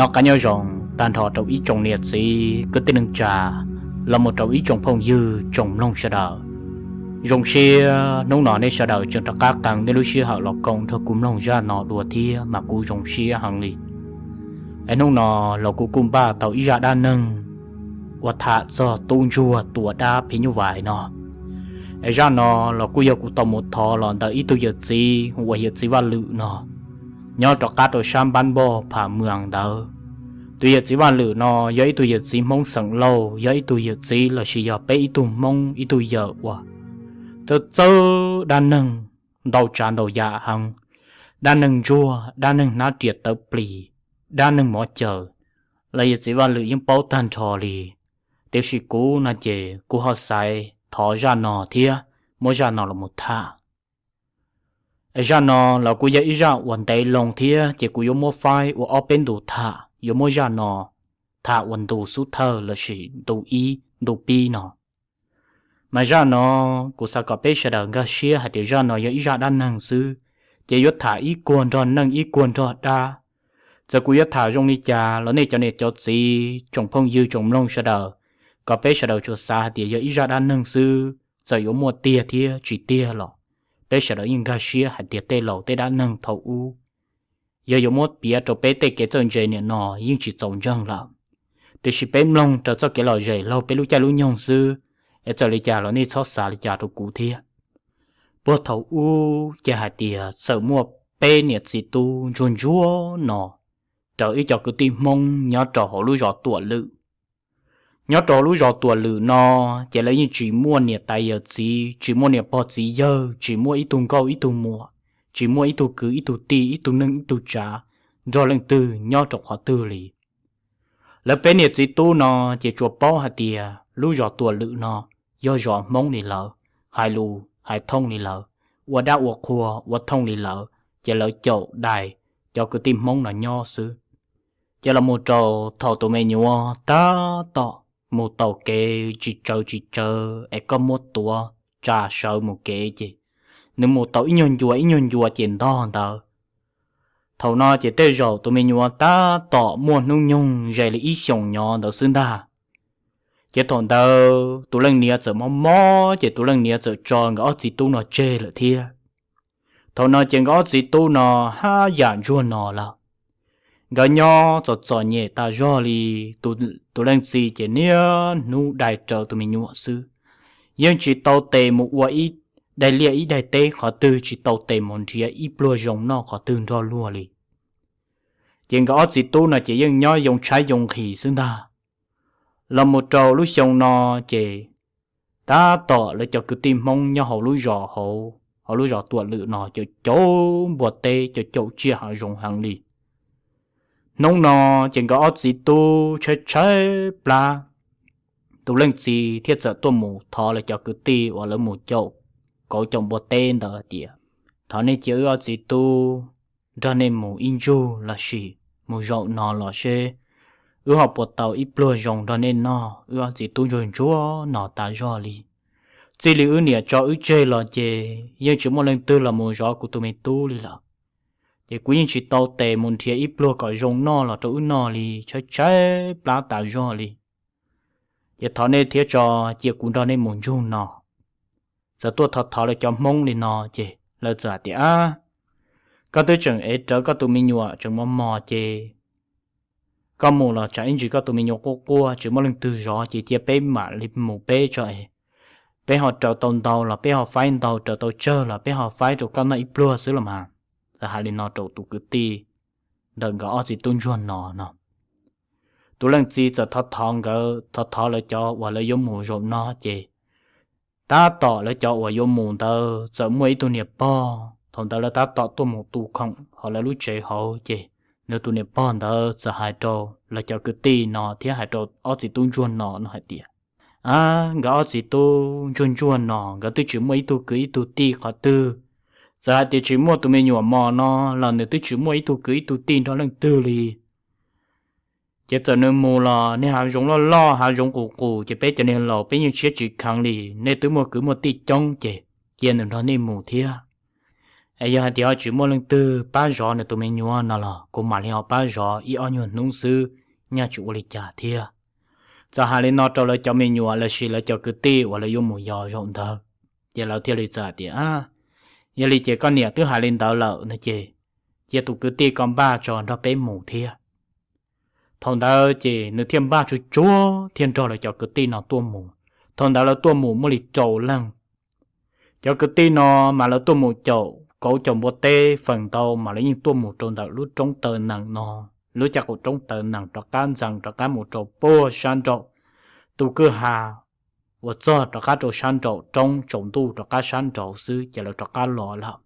Noj qab nyob zoo tag nrho rau ib tsoom niam txiv kwv tij neej tsa, los mus rau ib tsoom phooj ywg tsoom mloog sawv daws. Zoo siab hnub no nej sawv daws tseem rov qab qee nej lub sij hawm los koom nrog kuv mloog zaj no dua thiab mas kuv zoo siab heev li. Es hnub no los kuv kuj npaj tau ib zaj dab neeg uas tham txog tub ntsuag tua dab phim nyuj vais no. Es zaj no los kuj yog kuv tau mus thov los ntawm ib tug yawm txiv uas yawm txiv Vaj Lwm no, nyob rov qab rau sab npab npoj pham mws ntawd. Tus yawm txiv Vaj Lwm no yog ib tug yawm txiv Hmoob xeem Lauj, yog ib tug yawm txiv lossis yog peb ib tug Hmoob ib tug yawm uas txawj txawj dab neeg ntau tsav ntau yam heev, dab neeg ntsuag, dab neeg hnab riam tawv plis, dab neeg mov caws, los yawm txiv Vaj Lwm yeej paub tag nrho li. Tiam sis kuv no ces kuv ho xaiv thov zaj no thiab muab zaj no los mus tham. Es zaj no los kuj yog ib zaj uas ntev loo thiab ces kuv yuav muab faib ua ob peb ntu tham, yuav muab zaj no tham ua ntu xub thawj lossis ntu ib ntu pib no. Mas zaj no kuv xav kom peb sawv daws nkag siab hais tias zaj no yog ib zaj dab neeg xwb, ces yuav tham ib kuag nrog neeg ib kuag nrog dab. Txawm kuv yuav tham zoo li cas los nej cov niam cov txiv tsoom phooj ywg tsoom mloog sawv daws, kom peb sawv daws tsuas xav hais tias yog ib zaj dab neeg xwb, txawm yuav muaj tiag thiab tsis tiag los peb sawv daws yeej nkag siab hais tias tej laus tej dab neeg thaum ub yog yuav muab piav rau peb tej kev txawj ntse niam no yeej tsis txaus ntseeg lawm. Tiam sis peb mloog raws txoj kev lom zem laug peb lub caij lub nyoog xwb, es txawm li cas los nej txhob xav li cas rau kuv thiab. Puag thaum ub ces hais tias txawm muaj peb niam txiv tub ntsuag ntsuag no raws ib co kwv tij Hmoob nyob rau hauv lub zos Tuam Lwm. Nyob rau hauv lub zos Tuam Lwm no, ces lawv yeej tsis muaj niam tais yawm txiv, tsis muaj niam pog txiv yawg, tsis muaj ib tug nkauj ib tug muam, tsis muaj ib tug kwv ib tug tij, ib tug neej ib tug tsav nrog leej twg nyob rau qhov twg li. Lawv peb niam txiv tub no ces tsuas paub hais tias lub zos Tuam Lwm no yog zos Hmoob li lawv, hais lus hais thooj li lawv, ua dab ua qhua ua thooj li lawv, ces lawv caum dais cov kwv tij Hmoob no nyob xwb. Ces los mus rau thaum tus me nyuam tab tom mus taus kev tsis tsawv tsis tsawv es koj muab tuav tsa sawv mus kev ces nws mus tau ib nyuag ncua ib nyuag ncua ces ntog ntawd. Thaum no ces tej zaum tus me nyuam tab tom muaj hnub nyoog ze li ib xyoos nyob ntawd xwb ntag. Ces thaum ntawd tus leej niam txawm mob mob ces tus leej niam txawm tso nkawd ob txiv tub no tseg lawm thiab. Thaum no ces nkawd ob txiv tub no haj yam ntsuag no lawm. Nkawd nyob txom txom nyem tas zog li, tus leej txiv ces niaj hnub dai raws tus me nyuam xwb, yeej tsis tau tes mus ua ib daim liaj ib daim teb qhov twg, tsis tau tes mus nrhiav ib pluag zoo noj qhov twg nrog luag li. Ces nkawd ob txiv tub no ces yeej nyob yoo tshaib yoo nqhis xwb ntag. Los mus rau lub xyoo no ces tab tom lawv cov kwv tij Hmoob nyob hauv lub zos hauv, hauv lub zos Tuam Lwm no caum caum npua teb, caum caum tsiaj hav zoov heev li. Hnub no ces nkawd ob txiv tub tshaib tshaib plab, tus leej txiv thiaj txawm tuaj mus thov lawv cov kwv tij uas lawv mus caum kauv caum npua teb ntawd hais tias, thov nej cia wb ob txiv tub nrog nej mus ib ntsug lossis mus zaum no los seb wb ho puas tau ib pluag zoo nrog nej noj, wb ob txiv tub ntsuag ntsuag no tas zog li. Txij li wb niam tso wb tseg los ces yeej tsis muaj leej twg los mus zov kuv tus me tub li lawm. Ces kuv yeej tsis tau tes mus nrhiav ib pluag kom zoo noj los rau wb noj li, tshaib tshaib plab tas zog li. Ces thov nej thiab tso cia kuv nrog nej mus ntsug no. Txawm tuaj thov thov lawv cov Hmoob li no ces lawv txawm hais tias, koj twb tseem ev rawv koj tus me nyuam tseem mos mos ces koj mus los tsam ib ntsis koj tus me nyuam quaj quaj tsis muaj leej twg zov, ces cia peb mam li mus peb tso es peb ho raws tau ntau los peb ho faib ntau, raws tau tsawg los peb ho faib rau koj noj ib pluag xwb los mas. Txawm hais li no rau tus kwv tij ntawm nkawd ob txiv tub ntsuag no no. Tus leej txiv txawm thov thov nkawd, thov thov lawv cov uas lawv yuav mus zaum no ces tab tom lawv cov uas yuav mus ntawd txawm muaj ib tug niam pog, thaum ntawd lawv tab tom tuaj mus tu khoom hauv lawv lub tsev hauv ces nws tus niam pog ntawd txawm hais rau lawv cov kwv tij no thiab hais rau ob txiv tub ntsuag no no hais tias, a, nkawd ob txiv tub ntsuag ntsuag no nkawd twb tsis muaj ib tug kwv ib tug tij qhov twg. Txawm hais tias tsis muaj tus me nyuam mos no los nws twb tsis muaj ib tug kwv ib tug tij nrog leej twg li. Ces txawm nws mus los niag hav zoov loj loj hav zoov qus qus ces peb cov niag laus peb yeej tshiab tsis kheev li, nej twb muaj kwv muaj tij coob ces cia nws nrog nej mus thiab. Es yog hais tias ho tsis muaj leej twg pab zov nws tus me nyuam no los kuv mam li ho pab zov ib ob nyuag hnub xwb, nyaj tsis ua li cas thiab. Txawm hais li no rau lawv cov me nyuam lossis lawv cov kwv tij uas lawv yuav mus yos zaum ntawd, ces lawv thiaj li txawm hais tias, Yog li ces koj niam twb hais li ntawd lawm no ces cia tus kwv tij koj npaj tso nrog peb mus thiab. Thaum ntawd ces nws thiaj npaj tsuag tsuag thiaj nrog lawv cov kwv tij no tuaj mus. Thaum ntawd lawv tuaj mus muaj li rau leej. Cov kwv tij no mas lawv tuaj mus caum kauv caum npua teb, feem ntau mas lawv yeej tuaj mus rau ntawm lub roob taw nees no, lub caj qaum roob taw nees rov qab ntxees rov qab mus rau puag sab nraum tus kwj ha uas txog rov qab rau sab nraum roob tsaus ntuj rov qab sab nraud xwb ces lawv rov qab los lawm.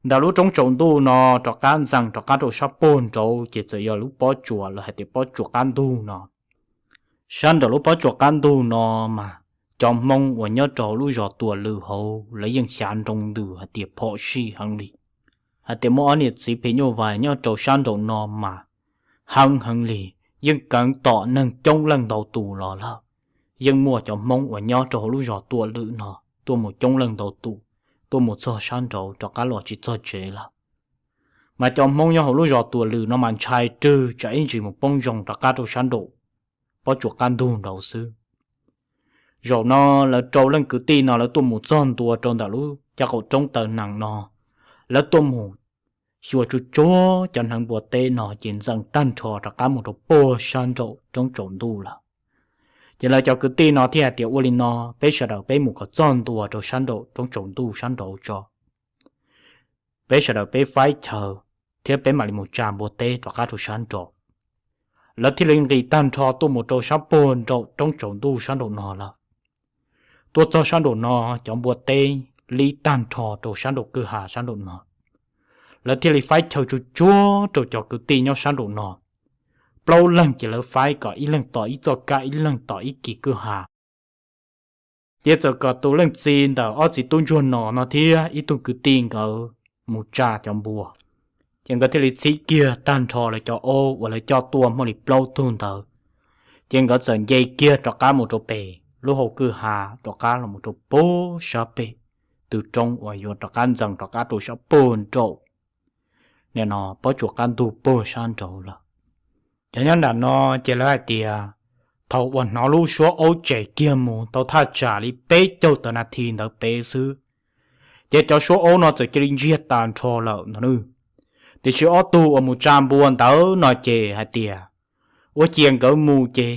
Ntawm lub roob tsaus ntuj no rov qab ntxees rov qab rau sab puag nraud ces txawm yog lub pob tsuas lawv hais tias pob tsuas qab ntug no. Sab nraum lub pob tsuas qab ntug no mas cov Hmoob uas nyob rau hauv lub zos Tuam Lwm hauv lawv yeej xyav nroo ntws hais tias phom sij heev li, hais tias muaj ob niam txiv phim nyuj vais nyob rau sab nraum no mas heev heev li, yeej keev tom neeg coob leej ntau tus los lawm. Yeej muaj cov Hmoob uas nyob rau hauv lub zos Tuam Lwm no tuaj mus coob leej ntau tus, tuaj mus txog sab nraud rov qab los tsis txog tsev lawm. Mas cov Hmoob nyob hauv lub zos Tuam Lwm no mas ntshai rwg tsam ib ntsis mus poob ntsoog rov qab rau sab nraum pob tsuas qab ntug nraud xwb. Zaum no lawv rau leej kwv tij no lawv tuaj mus txog ntua rau ntawm lub caj qaum roob taw nees no, lawv tuaj mus xyuas tsuag tsuag cov hneev npua teb no ces ntxees tag nrho rov qab mus rau puag sab nraum roob tsaus ntuj lawm. Ces lawv cov kwv tij no thiaj hais tias, Ua li no, peb sawv daws peb mus kom txog ntua rau sab nraum roob tsaus ntuj sab nraud tso, peb sawv daws peb faib chaw thiab peb mam li mus tsa npua teb rov qab rau sab nraud. Lawv thiaj li nqis tag nrho tuaj mus rau sab puag nraum roob tsaus ntuj sab nraum no lawm. Tuaj txog sab nraum no, cov npua teb lib tag nrho rau sab nraum kwj ha sab nraum no. Lawv thiaj li faib chaw tsuag tsuag rau cov kwv tij nyob sab nraum no. Plaub leeg ces lawv faib kom ib leeg tom ib txoj kab, ib leeg tom ib kis kwj ha. Ces txawm kom tus leej txiv ntawm ob txiv tub ntsuag no no thiab ib tug kwv tij nkawd mus tsa cov npua. Ces nkawd thiaj li txhib kiag tag nrho lawv cov aub uas lawv coj tuaj muaj li plaub tug ntawd, ces nkawd txawm nce kiag rov qab mus rau pem lub hau kwj ha, rov qab los mus rau puag sab pem tw roob uas yuav rov qab ntxees rov qab rau sab puag nraum nim no pob tsuas qab ntug puag sab nraud lawm. Cov nyob nram no ces lawv hais tias thaum uas hnov lub suab aub tsem kiag mus tau thaj tsam li peb caug tawm nas this ntawd pem xwb, ces cov suab aub no txawm cia li ntsiag tas nrho lawm no. Tiam sis ob tug uas mus tsa npua ntawd no ces hais tias ua ciav nkawd mus ces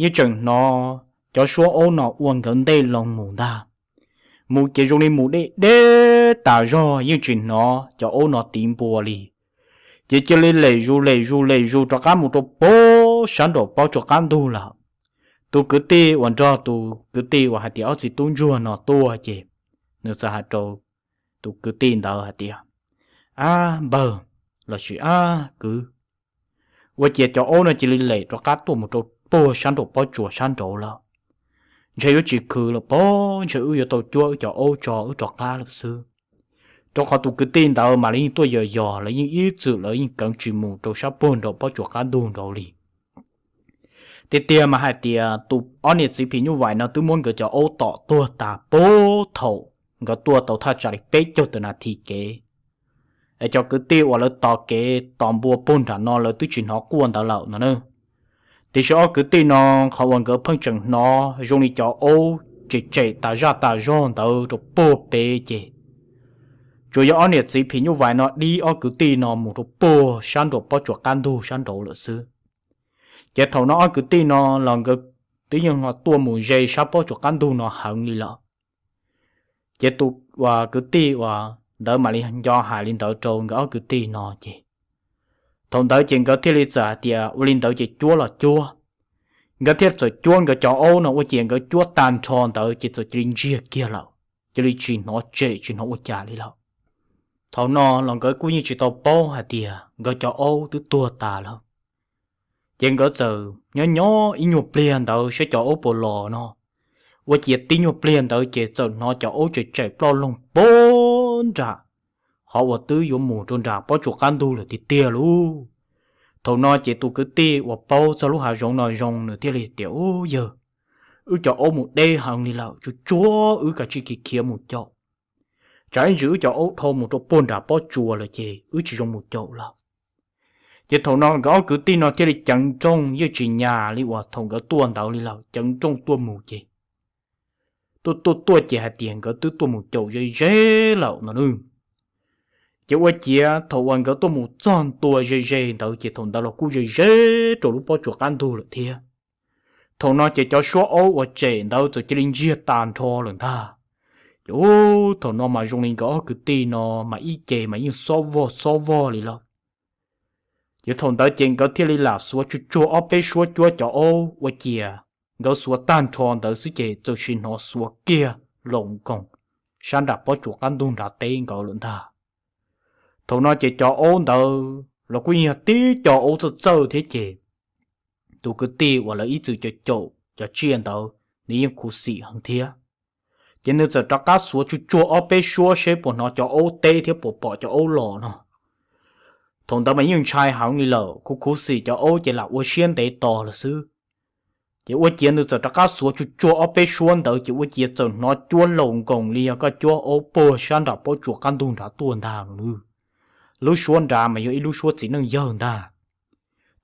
yeej tseem hnov cov suab aub no ua nkawd ntej loo mus ntag. Mus ces zoo li mus deb deb tas zog yeej tsis hnov cov aub no tiv npua li. Ces cia li lem zus lem zus lem zus rov qab mus rau puag sab nraum pob tsuas qab ntug lawm. Tus kwv tij uas nrog tus kwv tij uas hais tias ob txiv tub ntsuag no tuaj ces nws txawm hais rau tus kwv tij ntawd hais tias, Ab npawg, lossis ab kwv, ua ciav cov aub no cia li lem rov qab tuaj mus rau puag sab nraum pob tsuas sab nraud lawm. Ntshe yuav tsis khwv lawm pob, ntshe wb yuav tau cuab wb cov aub tso wb rov qab lawm xwb. Rau qhov tus kwv tij ntawd mas lawv yeej tuaj yos yos, lawv yeej ib txwm lawv yeej keev tsis mus rau sab puag nraum pob tsuas qab ntug nraud li. Tiag tiag mas hais tias tus ob niam txiv phim nyuj vais no twb muab nkawd cov aub tom tuag tas puag thaum nkawd tuaj tau thaj tsam li peb caug tawm nas this kev. Es cov kwv tij uas lawv tos kev tos npua puag nram no lawv twb tsis hnov quaj ntawd lawm no na. Tiam sis ob kwv tij no, qhov uas nkawd pheej tseem hnov zoo li cov aub tsem tsem tas zaj tas zog ntawd rau puag pem ces tsuas yog ob niam txiv phim nyuj vais no dib ob kwv tij no mus rau puag sab nraum pob tsuas qab ntug sab nraud lawm xwb. Ces thaum no ob kwv tij no los nkawd twb yeej ho tuaj mus ze sab pob tsuas qab ntug no heev li lawm. Ces tus uas kwv tij uas ntawd mam li nco hais li ntawd rau nkawd ob kwv tij no ces thaum ntawd ces nkawd thiaj li txawm hais tias ua li ntawd ces cuab los cuab. Nkawd thiaj txawm cuab nkawd cov aub no ua ciav nkawd cuab tag nrho ntawd ces txawm cia li ntsiag kiag lawm, cia li tsis hnov tsem tsis hnov ua cas li lawm. Thaum no los nkawd kuj yeej tsis tau paub hais tias nkawd cov aub twb tuag tas lawm. Ces nkawd txawm nyob nyob ib nyuag pliag ntawd saib cov aub puas los no, ua ciav tib nyuag pliag ntawd ces txawm hnov cov aub tsem tsem ploj loog puag nram qhov uas twb yuav mus rau nram pob tsuas qab ntug lawm tiag tiag lauj. Thaum no ces tus kwv tij uas paub txog lub hav zoov no zoo nws thiaj li tias, Ub yawg, wb cov aub mus deb heev li lawm, tsuag tsuag wb kav tsij khiav khiav mus caum. Tsam ib ntsis wb cov aub dhau mus rau puag nram pob tsuas lawm ces wb tsis zoo mus caum lawm. Ces thaum no nkawd ob kwv tij no thiaj li ceev nrooj, yeej tsis nyas li uas thaum nkawd tuaj ntawd li lawm, ceev nrooj tuaj mus ces tuaj tuaj tuaj ces hais tias nkawd twb tuaj mus caum ze ze lawm no nawb. Ces ua ciav thaum uas nkawd tuaj mus txog ntua ze ze ntawd ces thaum ntawd los kuj ze ze rau lub pob tsuas qab ntug lawm thiab. Thaum no ces cov suab aub uas tsem ntawd txawm cia li ntsiag tas nrho lawm ntag. Ces ub, thaum no mas zoo li nkawd ob kwv tij no mas ib ce mas yeej xob vog xob vog li lawm. Ces thaum ntawd ces nkawd thiaj li lam xuav tsuag tsuag ob peb suab cuab cov aub, ua ciav nkawd xuav tag nrho ntawd xwb ces txawm sim hnov xuav kiag laus nkoos sab nram pob tsuas qab ntug nrad teb nkawd lawm ntag. Thaum no ces cov aub ntawd los kuj yog tib co aub txawj txawj thiab ces tus kwv tij uas lawv ib txwm caum caum cov tsiaj ntawd nws yeej khuv xim heev thiab. Ces nws txawm rov qab xuav tsuag tsuag ob peb suab seb puas hnov cov aub teb thiab puas pom cov aub los no. Thaum ntawd mas yeej ntshai heev li lawm, khuv khuv xim cov aub ces lam ua siab ntev tos lawm xwb. Ces ua ciav nws txawm rov qab xuav tsuag tsuag ob peb suab ntawd ces ua ciav txawm hnov cuab laus nkoos li yog koj cuab aub puag sab nram pob tsuas qab ntug nrad tuaj ntag no nawb. Lub suab nrad mas yog ib lub suab txiv neej yawg ntag.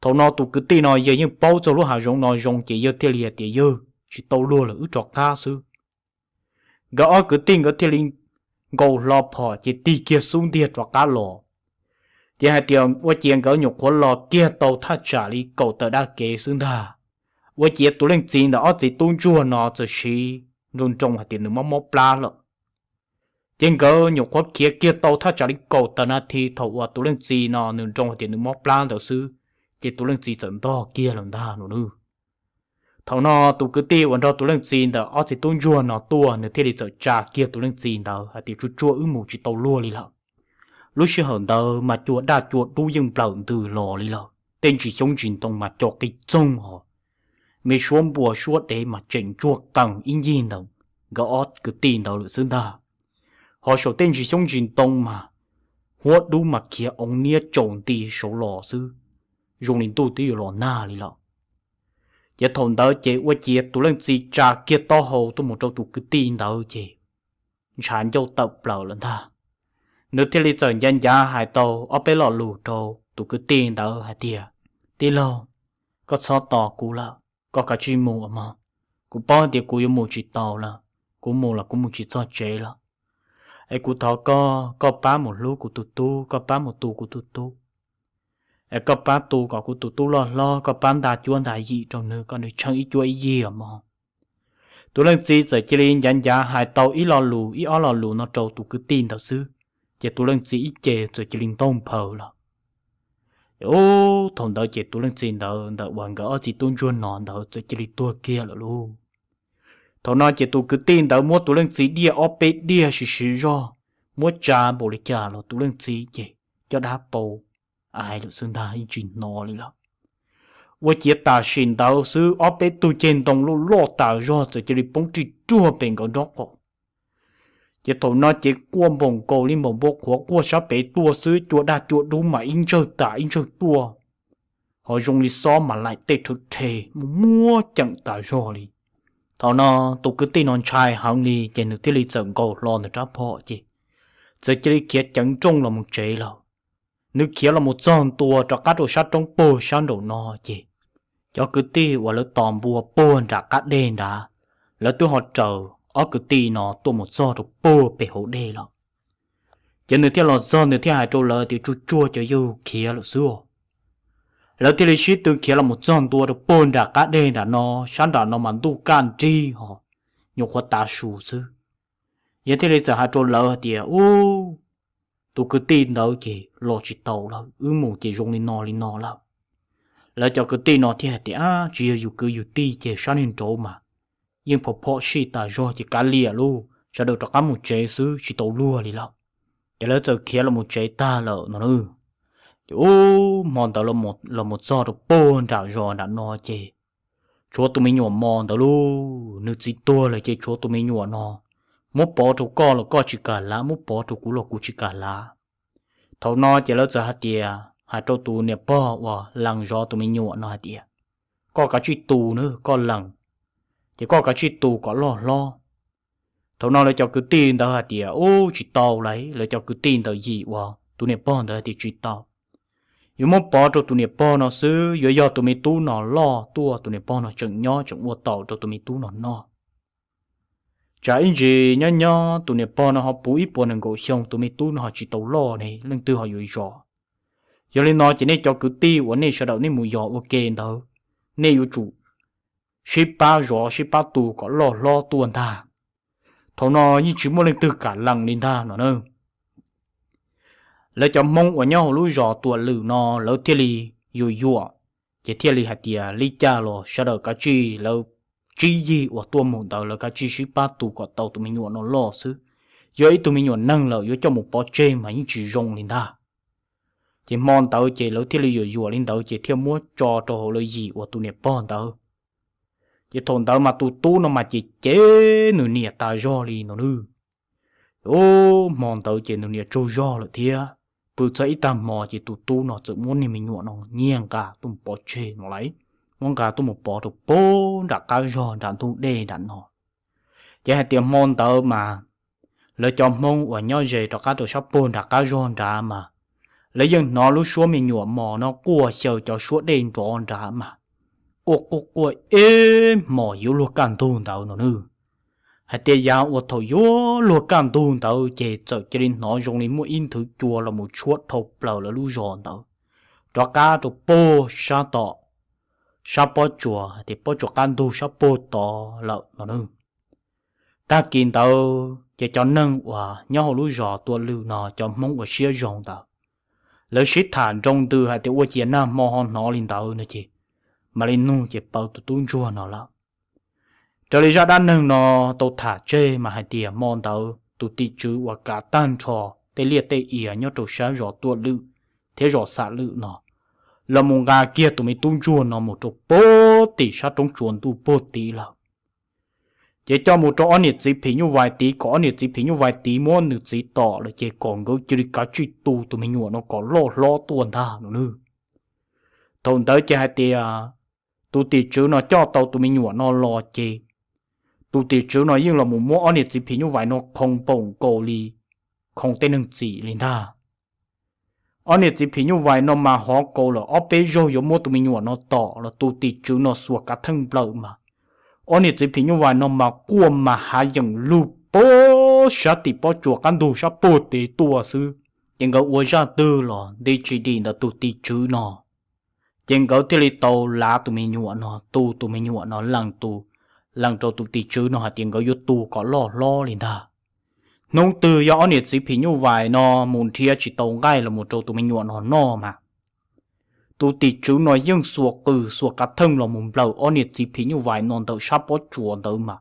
Thaum no tus kwv tij no yawg yeej paub txog lub hav zoov no zoo ces yawg thiaj li hais tias, yawg, tsis tau luag lawm, wb rov qab xwb. Nkawd ob kwv tij nkawd thiaj li nkaus hlo phom ces tig kiag xub ntiag rov qab los. Ces hais tias ua ciav nkawd nyuam qhuav los kiag tau thaj tsam li kaum tawm daj kev xwb ntag, ua ciav tus leej txiv ntawm ob txiv tub ntsuag no txawm siv nroo nroo hais tias nws mob mob plab lawm. Ces nkawd nyuam qhuav khiav kiag tau thaj tsam li kaum tawm nas this thaum uas tus leej txiv no nws nroo hais tias nws mob plab ntawd xwb, ces tus leej txiv txawm ntog kiag lawm ntag no nawb. Thaum no tus kwv tij uas nrog tus leej txiv ntawm ob txiv tub ntsuag no tuaj nws thiaj li txawm tsa kiag tus leej txiv ntawd hais tias, tsuag tsuag wb mus tsis tau luag li lawm. Lub sij hawm ntawd mas cua daj cua dub yeej nplawm ntws los li lawm, tej ntsis xyoob ntsis ntoo mas co qis txoog hos, me suab npua suab dev mas tseem ntsuag qees ib ncig ntawm nkawd ob kwv tij ntawd lawm xwb ntag. Hos saum tej ntsis xyoob ntsis ntoo mas huab dub mas khiav oo niab tsaus nti saud los xwb, zoo li ntuj twb yuav los nag li lawm. Ces thaum ntawd ces ua ciav tus leej txiv tsa kiag taub hau tuaj mus rau tus kwv tij ntawd ces ntshav ncauj tawm plaws lawm ntag. Nws thiaj li txawm ncav ncav hais tau ob peb lo lus rau tus kwv tij ntawd hais tias, tij laug, koj txhob tos kuv lawm, koj kav tsij mus mog. Kuv paub tias kuv yuav mus tsis tau lawm, kuv mus los kuv mus tsis txog tsev lawm. Es kuv thov koj, koj pab mus hlub kuv tus tub, koj pab mus tu kuv tus tub. Es koj pab tu kom kuv tus tub loj hlob, koj pab nta cuab nta yig rau nws kom nws tsheej ib cuab ib yig mog. Tus leej txiv txawm cia li ncav ncav hais tau ib lo lus ib ob lo lus no rau tus kwv tij ntawd xwb, ces tus leej txiv ib ce txawm cia li ntaug nphaws lawm. Ub, thaum ntawd ces tus leej txiv ntawd ntawm uas nkawd ob txiv tub ntsuag no ntawd txawm cia li tuag kiag lawm lauj. Thaum no ces tus kwv tij ntawd muab tus leej txiv diaj ob peb diaj siv siv zog, muab tsa npaum li cas los tus leej txiv ces caj dab pau ais lawm xwb ntag, yeej tsis hnov li lawm. Ua ciav tam sim ntawd xwb ob peb tug ceg ntoo loj loj tas zog txawm cia li poob rij ruag pem nkawd nraub qaum. Ces thaum no ces quaj npaum nkaus li npaum npua qhuav quaj sab pem tuaj xwb, cua daj cua dub mas ib ntsawg tas ib ntsawg tuaj, ho zoo li xob mas laim tej rhawv rhe, muaj muab ceem tas zog li. Thaum no tus kwv tij no ntshai heev li ces nws thiaj li txawm nkaus hlo nws rab phom ces txawm cia li khiav ceev nrooj los mus tsev lawm. Nws khiav los mus txog ntua rov qab rau sab roob puag sab nraum no ces cov kwv tij uas lawv tos npua puag nram qab deg nrad, lawv twb ho raws ob kwv tij no tuaj mus txog rau puag pem hauv dej lawm. Ces nws thiaj los txog nws thiaj hais rau lawv tias, tsuag tsuag cov yawg khiav lawm xwb os. Lawv thiaj li sib tw khiav los mus txog ntua rau puag nram qab deg nram no, sab nram no mas ntuj kaj nrig ho, nyuam qhuav tav su xwb. Yawg thiaj li txawm hais rau lawv hais tias, ub, tus kwv tij ntawd ces los tsis tau lawm, wb mus ces zoo li no li no lawm. Lawv cov kwv tij no thiaj hais tias, ab, tsis yog yus kwv yus tij ces sab niag nraud mas yeej phom phom sij tas zog ces kav liam lauj, sawv daws rov qab mus tsev xwb tsis tau luag li lawm. Ces lawv txawm khiav los mus tsev tag lawm no na. Ces ub, hmo ntawd los mus txog rau puag nram zos nram no ces tshuav tus me nyuam mos ntawd lauj, nws txiv tuag lawm ces tshuav tus me nyuam no, muab pov rau koj los koj tsis kam lav, muab pov rau kuv los kuv tsis kam lav. Thaum no ces lawv txawm hais tias, hais rau tus niam pog uas lees zov tus me nyuam no hais tias, koj kav tsij tu na koj lees, ces koj kav tsij tu kom loj hlob. Thaum no lawv cov kwv tij ntawd hais tias, Ub, tsis tau lauj. Lawv cov kwv tij ntawd yim uas tus niam pog ntawd hais tias, Tsis tau. Yuav muab pov rau tus niam pog no xwb, yuav yog tus me tub no loj tuaj, tus niam pog no tseem nyob tseem ua taus rau tus me tub no noj. Tsam ib ntsis nyob nyob tus niam pog no ho puv ib puas nees nkaum xyoo, tus me tub no ho tsis tau loj ne, leej twg ho yuav zov. Yog li no ces nej cov kwv tij uas nej sawv daws nej mus yos ua ke ntawd, nej yuav tsum sib pab zov sib pab tu kom loj hlob tuaj ntag. Thaum no yeej tsis muaj leej twg kam lees li ntag no na. Lawv cov Hmoob uas nyob hauv lub zos Tuam Lwm no lawv thiaj li yuam yuam, ces thiaj li hais tias, Li cas los sawv daws kav tsij, lawv tsib yig uas tuaj mus ntawd lawv kav tsij sib pab tu kom tau tus me nyuam no loj xwb. Yog ib tug me nyuam neeg lawm yuav coj mus pov tseg mas yeej tsis zoo li ntag. Ces hmo ntawd ces lawv thiaj li yuam yuam li ntawd ces thiaj muab tso rau hauv lawv yim uas tus niam pog ntawd. Ces thaum ntawd mas tus tub no mas ces cem nws niam tas zog li no nawb. Ub, hmo ntawd ces nws niam tsaug zog lawm thiab. Pw txog ib tag hmo ces tus tub no txawm muab niag me nyuam no nyiag nqa tuaj mus pov tseg no lauj. Muab nqa tuaj mus pov rau puag nram qab zog nram ntug dej nram no. Ces hais tias hmo ntawd mas lawv cov Hmoob uas nyob ze rov qab rau sab puag nram qab zog nrad mas, lawv yeej hnov lub suab me nyuam mos no quaj xyaw cov suab dej nrov nrad mas, quaj quaj quaj ib hmos yuav luag kaj ntug ntawd no nawb. Hais tias yav uas thaum yuav luag kaj ntug ntawd ces txawm cia li hnov zoo li muaj ib nthwv cua los mus tshuab dhau plaws lawv lub zos ntawd, rov qab rau puag sab tom, sab pob tsuas hais tias pob tsuas qab ntug sab puag tod lawm no nawb. Tag kis ntawd ces cov neeg uas nyob hauv lub zos Tuam Lwm no cov Hmoob uas siab zoo ntawd, lawv sib tham nroo ntws hais tias ua ciav nag hmo ho hnov li ntawd no ces mam li nug ces paub tus tub ntsuag no lawm. Raws li zaj dab neeg no tau tham tseg mas hais tias hmo ntawd tus tim tswv uas kav tag nrho tej liaj tej iav nyob rau sab zos Tuam Lwm thiab zos Xam Lwm no los mus nqa kiag tus me tub ntsuag no mus rau puag tim sab roob tsuas ntuj puag tid lawm. Ces coj mus rau ob niam txiv phim nyuj vais tid kom ob niam txiv phim nyuj vais tid muab nws txiv tom lawm ces kom nkawd cia li kav tsij tu tus me nyuam no kom loj hlob tuaj ntag no nawb. Thaum ntawd ces hais tias tus tim tswv no coj tau tus me nyuam no los ces tus tim tswv no yeej los mus muab ob niam txiv phim nyuj vais no khoo npaum nkaus li khoo tej neeg txim li ntag. Ob niam txiv phim nyuj vais no mas hov kaus lawm ob peb zaug yuav muab tus me nyuam no tom los tus tim tswv no xuas kav theej nplawm mas ob niam txiv phim nyuj vais no mas quaj mas hav yeem lug puag sab tim pob tsuas qab ntug sab puag tid tuaj xwb. Ces nkawd ua zaj twg los nti tsis dim ntawm tus tim tswv no. Ces nkawd thiaj li tau lav tus me nyuam no, tu tus me nyuam no lees tus, lees rau tus tim tswv no hais tias nkawd yuav tu kom loj hlob li ntag. Hnub twg yog ob niam txiv phim nyuj vais no mus nrhiav tsis tau nqaij los mus rau tus me nyuam no noj mas tus tim tswv no yeej xuas qws xuas kav theej los mus nplawm ob niam txiv phim nyuj vais no ntawm sab pob tsuas ntawd mas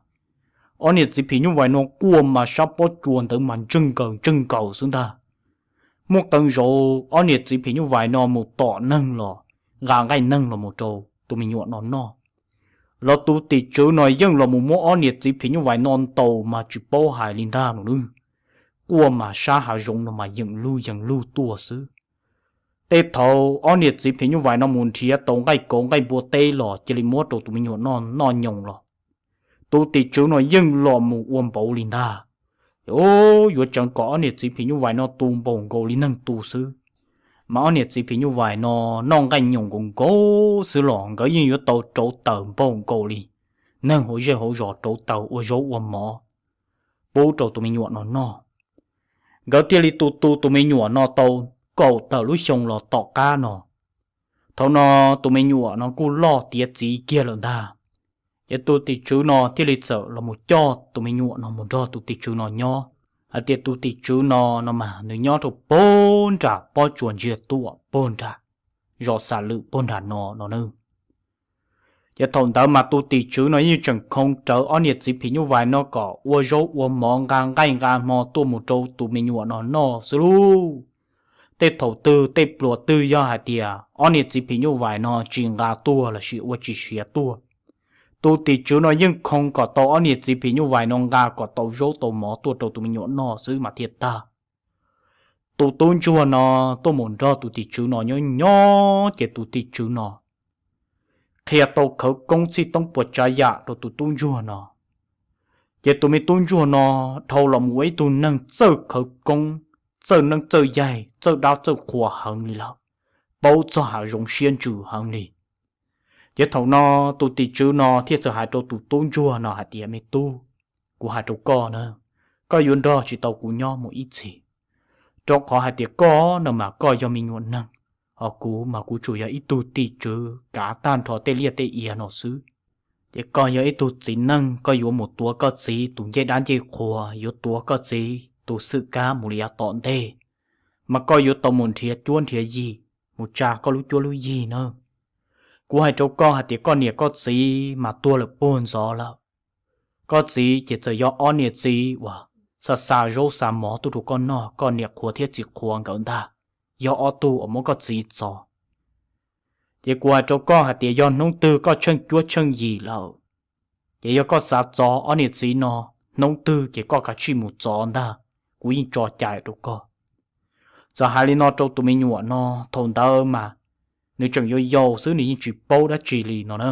ob niam txiv phim nyuj vais no quaj mas sab pob tsuas ntawd mas ntseg nkaws ntseg nkaws xwb ntag. Muaj qee zaus ob niam txiv phim nyuj vais no mus tom neeg los nqa nqaij neeg los mus rau tus me nyuam no noj, los tus tim tswv no yeej los mus muab ob niam txiv phim nyuj vais no ntaus mas tsis paub hais li ntag no nawb. Quaj mas sab hav zoov no mas yeem lug yeem lug tuaj xwb. Tej thaum ob niam txiv phim nyuj vais no mus nrhiav tau nqaij kauv nqaij npua teb los cia li muab rau tus me nyuam no noj nyoos los tus tim tswv no yeej los mus ua npaum li ntag. Yuav tseev kom ob niam txiv phim nyuj vais no tu npaum nkaus li neeg tu xwb, mas ob niam txiv phim nyuj vais no noj nqaij nyoos nkaus nkaus xwb los nkawd yeej yuav tau rauv taws npaum nkaus li neeg hauv zej hauv zos rauv taws ua zaub ua mov pub rau tus me nyuam no noj. Nkawd thiaj li tu tu tus me nyuam no tau kaum tawm lub xyoo los tom qab no, thaum no tus me nyuam no kuj loj tiav txiv kiag lawm ntag. Ces tus tim tswv no thiaj li txawm los mus coj tus me nyuam no mus nrog tus tim tswv no nyob, hais tias tus tim tswv no no mas nws nyob rau puag nram pob tsuas ntsiag tuam puag nram zos Xam Lwm puag nram no no nawb. Ces thaum ntawd mas tus tim tswv no yeej tseem khoo rawv ob niam txiv phim nyuj vais no kom ua zaub ua mov nqa nqaij nqa hmo tuaj mus rau tus me nyuam no noj xwb lauj. Tej thaum twg tej pluas twg yog hais tias ob niam txiv phim nyuj vais no tsis nqa tuaj lossis ua tsis siav tuaj, tus tim tswv no yeej khoo kom tau ob niam txiv phim nyuj vais no nqa kom tau zaub tau mov tuaj rau tus me nyuam noj xwb mas thiaj tag. Tus tub ntsuag no tuaj mus nrog tus tim tswv no nyob nyob ces tus tim tswv no qhia tau khawv koob txhij toob puas tsav yam rau tus tub ntsuag no. Ces tus me tub ntsuag no dhau los mus ua ib tug neeg txawj khawv koob, txawj neeb txawj yaig, txawj dab txawj qhua heev li lawm, paub txog hav zoov siab ntsws heev li. Ces thaum no tus tim tswv no thiaj txawm hais rau tus tub ntsuag no hais tias, Me tub, kuv hais rau koj na, koj yuav nrog tsis tau kuv nyob mus ib txhis, rau qhov hais tias koj no mas koj yog me nyuam neeg, hos kuv mas kuv tsuas yog ib tug tim tswv kav tag nrho tej liaj tej ia no xwb. Ces koj yog ib tug txiv neej, koj yuav mus tuav koj txiv tus ncej dab ncej qhua, yuav tuav koj txiv tus xwm kab mus li yav tom ntej, mas koj yuav tau mus nrhiav cuab nrhiav yig, mus tsa koj lub cuab lub yig na. Kuv hais rau koj hais tias koj niam koj txiv mas tuag lawm puag ntxov lawm. Koj txiv ces txawm yog ob niam txiv uas xa xa zaub xa mov tuaj rau koj noj, koj niam qhuav thiab txiv qhuav nkawd ntag, yog ob tug uas muab koj txiv txov. Ces kuv hais rau koj hais tias yog hnub twg koj tsheej cuab tsheej yig lawm, ces yog koj xav txov ob niam txiv no hnub twg ces koj kav tsij mus txov ntag, kuv yeej tso cai rau koj. Txawm hais li no rau tus me nyuam no, thaum ntawd mas nws tseem yau yau xwb, nws yeej tsis paub dab tsi li no na.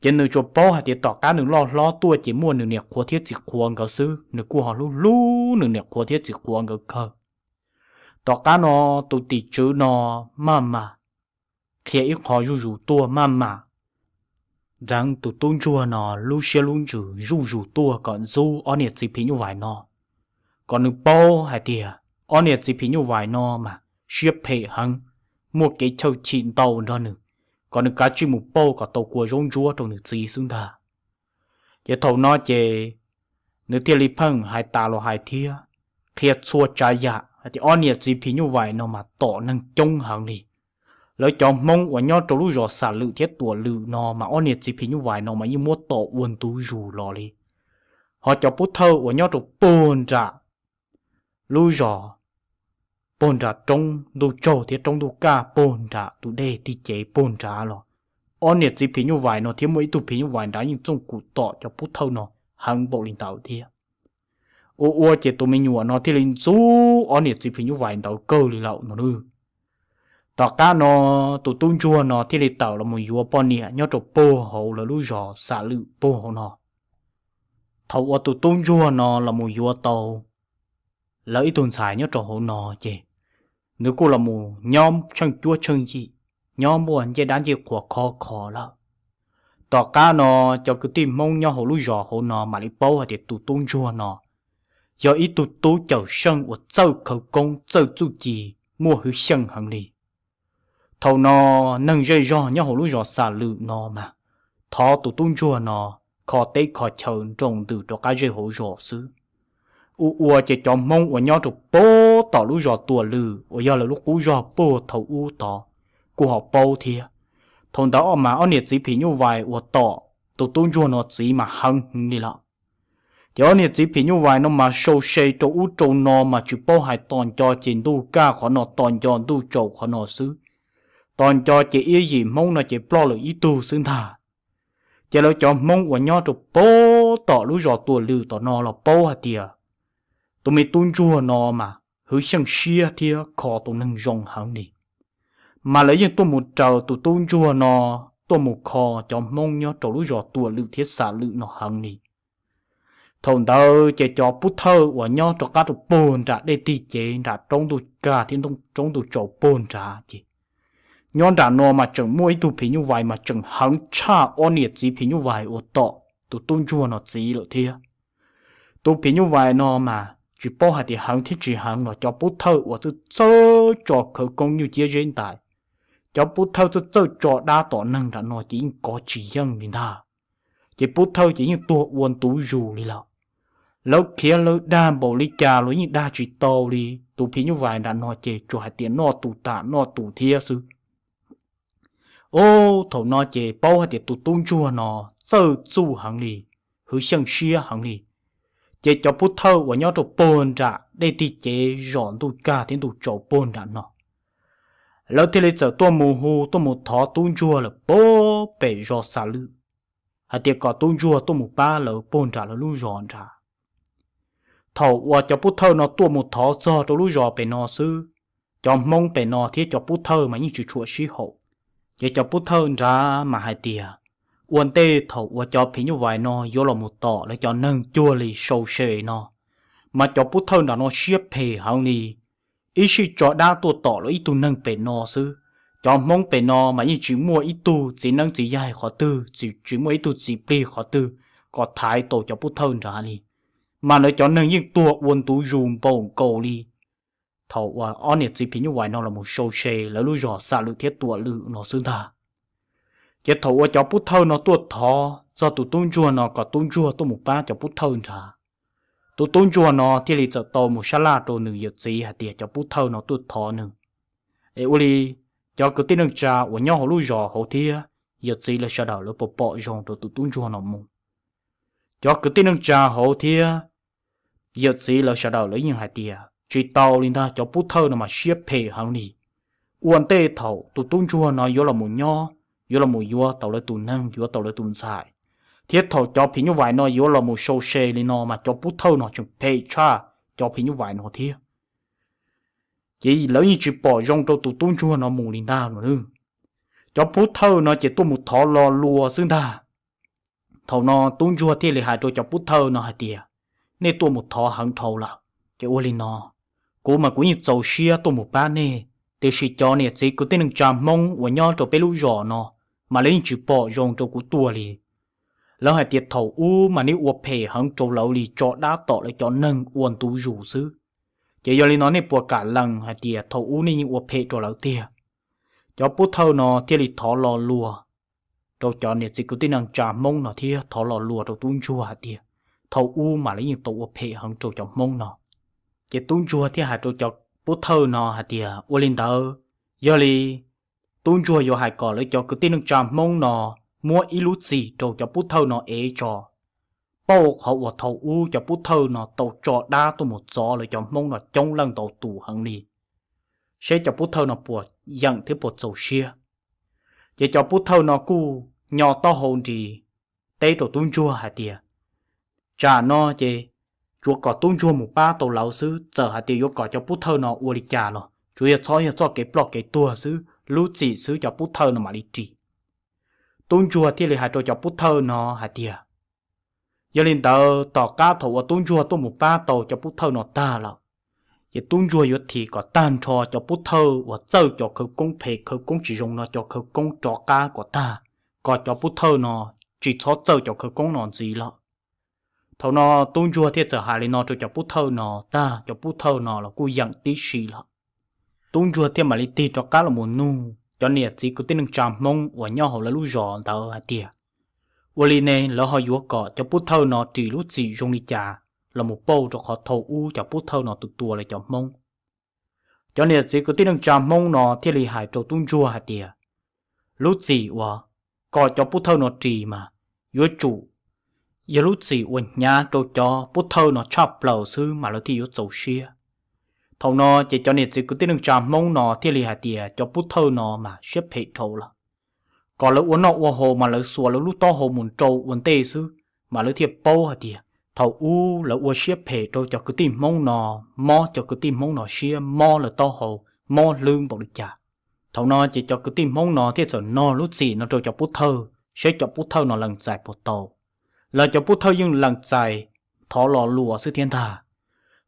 Ces nws tsuas paub hais tias tom qab nws loj hlob tuaj ces muaj nws niam qhuav thiab txiv qhuav nkawd xwb, nws kuj ho hlub hlub nws niam qhuav thiab txiv qhuav nkawd kawg. Tom qab no tus tim tswv no maj mam qhia ib qho zuj zus tuaj, maj mam ntxeev tus tub ntsuag no lub siab lub ntsws zuj zus tuaj kom ntxub ob niam txiv phim nyuj vais no, kom nws paub hais tias ob niam txiv phim nyuj vais no mas siab phem heev, muaj kev chawj chim ntau nrog nws, kom nws kav tsij mus pauj kom tau kua zaub ntsuab rau nws txiv xwb ntag. Ces thaum no ces nws thiaj li pheej hais tas los hais thiab qhia txhua tsav yam hais tias ob niam txiv phim nyuj vais no mas tom neeg coob heev li. Lawv cov Hmoob uas nyob rau lub zos Xam Lwm thiab Tuam Lwm no mas ob niam txiv phim nyuj vais no mas yeej muab tom ua ntu zus los li. Ho cov pub thawj uas nyob rau puag nram lub zos, puag nram roob ntuj tsaug thiab roob ntuj kaj, puag nram tus dej tij cev puag nrad los, ob niam txiv phim nyuj vais no thiab muaj ib tug phim nyuj vais nrad yeej txooj kum tom cov pub thawj no heev npaum li ntawd thiab. Ua ua ces tus me nyuam no thiaj li ntxub ob niam txiv phim nyuj vais ntawd kawg li lawm no nawb. Tom qab no tus tub ntsuag no thiaj li tawm los mus yuav poj niam nyob rau puag hauv lawv lub zos Xam Lwm puag hauv no. Thaum uas tus tub ntsuag no los mus yuav tau lawv ib tug ntxhais nyob rau hauv no ces nws kuj los mus nyob tsheej cuab tsheej yim, nyob muaj ncej dab ncej qhuas khov kho lawm. Tom qab no cov kwv tij Hmoob nyob hauv lub zos hauv no mam li paub hais tias tus tub ntsuag no yog ib tug tub cawm seej uas txawj khawv koob txawj txuj ci, muaj hwv xyeej heev li. Thaum no neeg zej zog nyob hauv lub zos Xam Lwm no mas thov tus tub ntsuag no kho teb kho chaw nroos ntws rov qab zej hauv zos xwb. Ua ua ces cov Hmoob uas nyob rau puag tom lub zos Tuam Lwm uas yog lawv lub qub zog puag thaum ub tod kuj ho paub thiab. Thaum ntawd mas ob niam txiv phim nyuj vais uas tom tus tub ntsuag no txiv mas heev heev li lawm. Ces ob niam txiv phim nyuj vais no mas sau se rau ub rau no mas tsis paub hais, tos nco ces ntuj kaj qhov no, tos nco ntuj tsaus qhov no xwb. Tos nco ces ib yim Hmoob no ces ploj lawm ib tug xwb ntag. Ces lawv cov Hmoob uas nyob rau puag tom lub zos Tuam Lwm tom no los paub hais tias tus me tub ntsuag no mas hwv xyeej siab thiab kho tus neeg zoo heev li. Mas lawv yeej tuaj mus raws tus tub ntsuag no, tuaj mus kho cov Hmoob nyob rau lub zos Tuam Lwm thiab Xam Lwm no heev li. Thaum ntawd ces cov pub thawj uas nyob rov qab rau puag nram dej tij cev nram roob ntuj kaj thiab roob ntuj tsaus puag nrad ces nyob nram no mas tseem muaj ib tug phim nyuj vais mas tseem heev tshaj ob niam txiv phim nyuj vais uas tom tus tub ntsuag no txiv lawm thiab. Tus phim nyuj vais no mas tsis paub hais tias heev thiab tsis heev los cov pub thawj uas txawj txawj tso khawv koob nyuj ciab zeb ntais, cov pub thawj txawj txawj tso dab tom neeg nram no ces yeej kov tsis yeej li ntag. Ces pub thawj ces yeej tuag ua ntu zus li lawm. Lawv khiav lawv dag npaum li cas los yeej dag tsis tau li tus phim nyuj vais nram no ces tsuas hais tias noj tus tas noj tus thiab xwb. Ub, thaum no ces paub hais tias tus tub ntsuag no txawj txuj heev li, hwv xyeej siab heev li. Ces cov pub thawj uas nyob rau puag nram dej tij cev zos ntuj kaj thiab ntuj tsaus puag nram no, lawv thiaj li txawm tuaj mus hu tuaj mus thov tub ntsuag lawm puag pem zos Xam Lwm hais tias kom tub ntsuag tuaj mus pab lawv puag nram lawv lub zos nrad. Thaum uas cov pub thawj no tuaj mus thov txog rau lub zos pem no xwb, cov Hmoob pem no thiab cov pub thawj mas yeej tsis tshua sib haum. Ces cov pub thawj nrad mas hais tias, Ua ntej thaum uas cov phim nyuj vais no yuav los mus tom lawv cov neeg cuag li sau se no, mas cov pub thawj nram no siab phem heev li, ib sij tso dab tuaj tom lawv ib tug neeg pem no xwb. Cov Hmoob pem no mas yeej tsis muaj ib tug txiv neeb txiv yaig qhov twg, tsis muaj ib tug txiv plig qhov twg kom thaiv tau cov pub thawj nrad li, mas lawv cov neeg yeej tuag ua ntu zus npaum nkaus li thaum uas ob niam txiv phim nyuj vais no los mus sau se lawv lub zos xam lwm thiab tuam lwm no xwb ntag. Ces thaum uas cov pub thawj no tuaj thov txog tus tub ntsuag no kom tub ntsuag tuaj mus pab cov pub thawj nrad, tus tub ntsuag no thiaj li txawm tau mus sab laj rau nws yawm txiv hais tias cov pub thawj no tuaj thov nws, es ua li cov kwv tij neej tsa uas nyob hauv lub zos hauv thiab yawm txiv lawv sawv daws lawv puas pom zoo rau tus tub ntsuag no mus. Cov kwv tij neej tsa hauv thiab yawm txiv lawv sawv daws lawv yeej hais tias tsis tau li ntag, cov pub thawj no mas siab phem heev li. Ua ntej thaum tus tub ntsuag no yuav los mus nyob, yuav los mus yuav tau lawv tus neeg, yuav tau lawv tus ntxhais, thiab thaum cov phim nyuj vais no yuav los mus sau se li no mas cov pub thawj no tseem phem tshaj cov phim nyuj vais no thiab. Ces lawv yeej tsis pom zoo rau tus tub ntsuag no mus li ntag no. Cov pub thawj no ces tuaj mus thov lo lua xwb ntag. Thaum no tub ntsuag thiaj li hais rau cov pub thawj no hais tias, nej tuaj mus thov heev dhau lawm, ces ua li no, kuv mas kuv yeej txaus siab tuaj mus pab nej, tiam sis cov niam txiv kwv tij neej tsa Hmoob uas nyob rau peb lub zos no mas lawv yeej tsis pom zoo rau kuv tuaj li. Lawv hais tias thaum ub mas nej ua phem heev rau lawv li, tso dab tom lawv cov neeg ua ntu zus xwb. Ces yog li no nej puas kam lees hais tias thaum ub nej yeej ua phem rau lawv tiag? Cov pub thawj no thiaj li thov lo lua rau cov niam txiv kwv tij neej tsa Hmoob no thiab thov lo lua rau tub ntsuag hais tias thaum ub mas lawv yeej tau ua phem heev rau cov Hmoob no. Ces tub ntsuag thiaj hais rau cov pub thawj no hais tias ua li ntawd, yog li tub ntsuag yuav hais kom lawv cov kwv tij neej tsa Hmoob no muab ib lub txim rau cov pub thawj no ev tso, pauj qhov uas thaum ub cov pub thawj no tau tso dab tuaj mus txov lawv cov Hmoob no coob leej ntau tus heev li, seb cov pub thawj no puas yeem thiab puas txaus siab. Ces cov pub thawj no kuj nyo taub hau nris teb rau tub ntsuag hais tias, tsam no ces tsuav kom tub ntsuag mus pab tau lawv xwb, txawm hais tias yuav kom cov pub thawj no ua li cas los tsuav yog txhob yog txoj kev ploj kev tuag xwb, lub txim xwb cov pub thawj no mam li ris. Tub ntsuag thiaj li hais rau cov pub thawj no hais tias, yog li ntawd tom qab thaum uas tub ntsuag tuaj mus pab tau cov pub thawj no tag lawm, ces tub ntsuag yuav thim kom tag nrho cov pub thawj uas txawj cov khawv koob phem khawv koob tsis zoo no cov khawv koob rov qab kom tag, kom cov pub thawj no tsis txhob txawj cov khawv koob no ntxiv lawm. Thaum no tub ntsuag thiaj txawm hais li no rau cov pub thawj no tag, cov pub thawj no los kuj yeem tib si lawm. Tub ntsuag thiaj mam li tig rov qab los mus nug cov niam txiv kwv tij neej tsa Hmoob uas nyob hauv lawv lub zos ntawd hais tias, ua li ne lawv ho yuav kom cov pub thawj no ris lub txim zoo li cas los mus pauj rau qhov thaum ub cov pub thawj no tus tua lawv cov Hmoob? Cov niam txiv kwv tij neej tsa Hmoob no thiaj li hais rau tub ntsuag hais tias, lub txim uas kom cov pub thawj no ris mas yuav tsum yog lub txim uas hnyav rau cov pub thawj no tshaj plaws xwb mas lawv thiaj yuav txaus siab. Thaum no ces cov niam txiv kwv tij neej tsa Hmoob no thiaj li hais tias cov pub thawj no mas siab phem dhau lawm, kom lawv ua noj ua haus mas lawv xuas lawv lub taub hau mus nrau ua ntej xwb, mas lawv thiaj paub hais tias thaum ub lawv ua siab phem rau cov kwv tij Hmoob no, mob cov kwv tij Hmoob no siab, mob lawv taub hau, mob hlwb npaum li cas. Thaum no ces cov kwv tij Hmoob no thiaj txawm nog lub txim no rau cov pub thawj, saib cov pub thawj no lees txais puas tau. Lawv cov pub thawj yeej lees txais, thov lo lua xwb thiab ntag.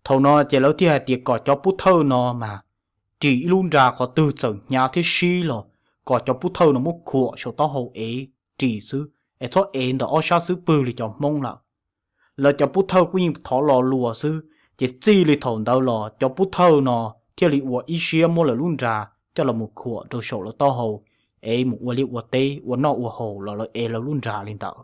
Thaum no ces lawv thiaj hais tias kom cov pub thawj no mas ris ib lub nra qhov twg txawm hnyav thiab sib los kom cov pub thawj no muab khuam saum taub hau ev ris xwb, es txhob ev ntawm ob sab xub pwg li cov Hmoob lawm. Lawv cov pub thawj kuj yeej thov lo lua xwb, ces txij li thaum ntawd los cov pub thawj no thiaj li ua ib siab muab lawv lub nra coj los mus khuam rau saum lawv taub hau, ev mus ua liaj ua teb ua noj ua haus los lawv ev lawv lub nra li ntawd.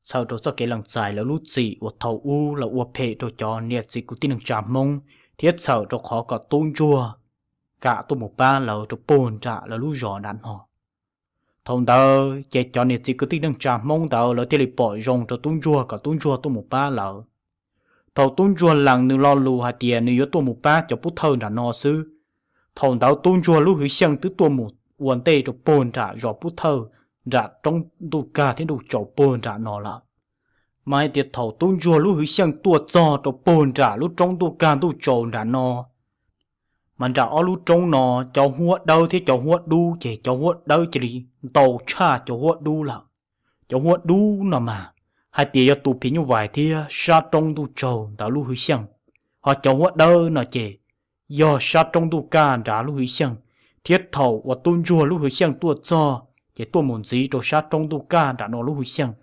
Txhawm rau txoj kev lees txais lawv lub txim uas thaum ub lawv ua phem rau cov niam txiv kwv tij neej tsa Hmoob, thiab txhawm rau qhov kom tub ntsuag kam tuaj mus pab lawv rau puag nram lawv lub zos nram no. Thaum ntawd ces cov niam txiv kwv tij neej tsa Hmoob ntawd lawv thiaj li pom zoo rau tub ntsuag kom tub ntsuag tuaj mus pab lawv. Thaum tub ntsuag lees nws lo lus hais tias nws yuav tuaj mus pab cov pub thawj nram no xwb, thaum ntawd tub ntsuag lub hwv xyeej twb tuaj mus ua ntej rau puag nram zos pub thawj, nram roob ntuj kag thiab ntuj tsaus puag nram no lawm. Mas hais tias thaum tub ntsuag lub hwv xyeej tuaj txog rau puag nram lub roob ntuj kag ntuj tsaus nram no, mas nram ob lub roob no cov huab dawb thiab cov huab dub ces cov huab dawb cia li ntau tshaj cov huab dub lawm. Cov huab dub no mas hais tias yog tus phim nyuj vais thiab sab roob ntuj tsaug ntawd lub hwj xyeej, ho cov huab dawb no ces yog sab roob ntuj kaj nrad lub hwj xyeej, thiab thaum uas tub ntsuag lub hwj xyeej tuaj txog ces tuaj mus ntxiv rau sab roob ntuj kaj nram no lub hwj xyeej.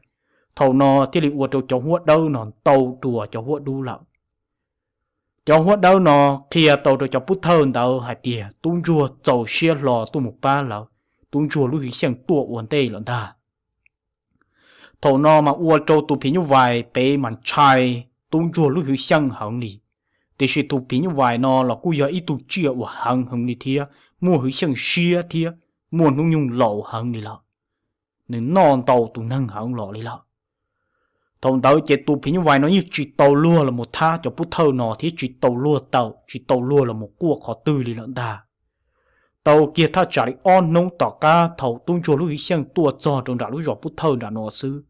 Thaum no thiaj li ua rau cov huab dawb no ntaus dua cov huab dub lawm. Cov huab dawb no qhia tau rau cov pub thawj ntawd hais tias tub ntsuag txaus siab hlo tuaj mus pab lawv, tub ntsuag lub hwj xyeej tuaj ua ntej lawm ntag. Thaum no mas ua rau tus phim nyuj vais pem mas ntshai tub ntsuag lub hwj xyeej heev li. Tiam sis tus phim nyuj vais no los kuj yog ib tug tsiaj uas heev heev li thiab muaj hwj xyeej siab thiab muaj hnub nyoog laus heev li lawm. Nws noj ntau tus neeg heev los li lawm. Thaum ntawd ces tus phim nyuj vais no yeej tsis tau luag los mus thab cov pub thawj no thiab tsis tau luag tawm, tsis tau luag los mus quaj qhov twg li lawm ntag. Tau kiag thaj tsam li ob hnub tom qab thaum tub ntsuag lub hwj xyeej tuaj txog rau nram lub zos pub thawj nram no xwb,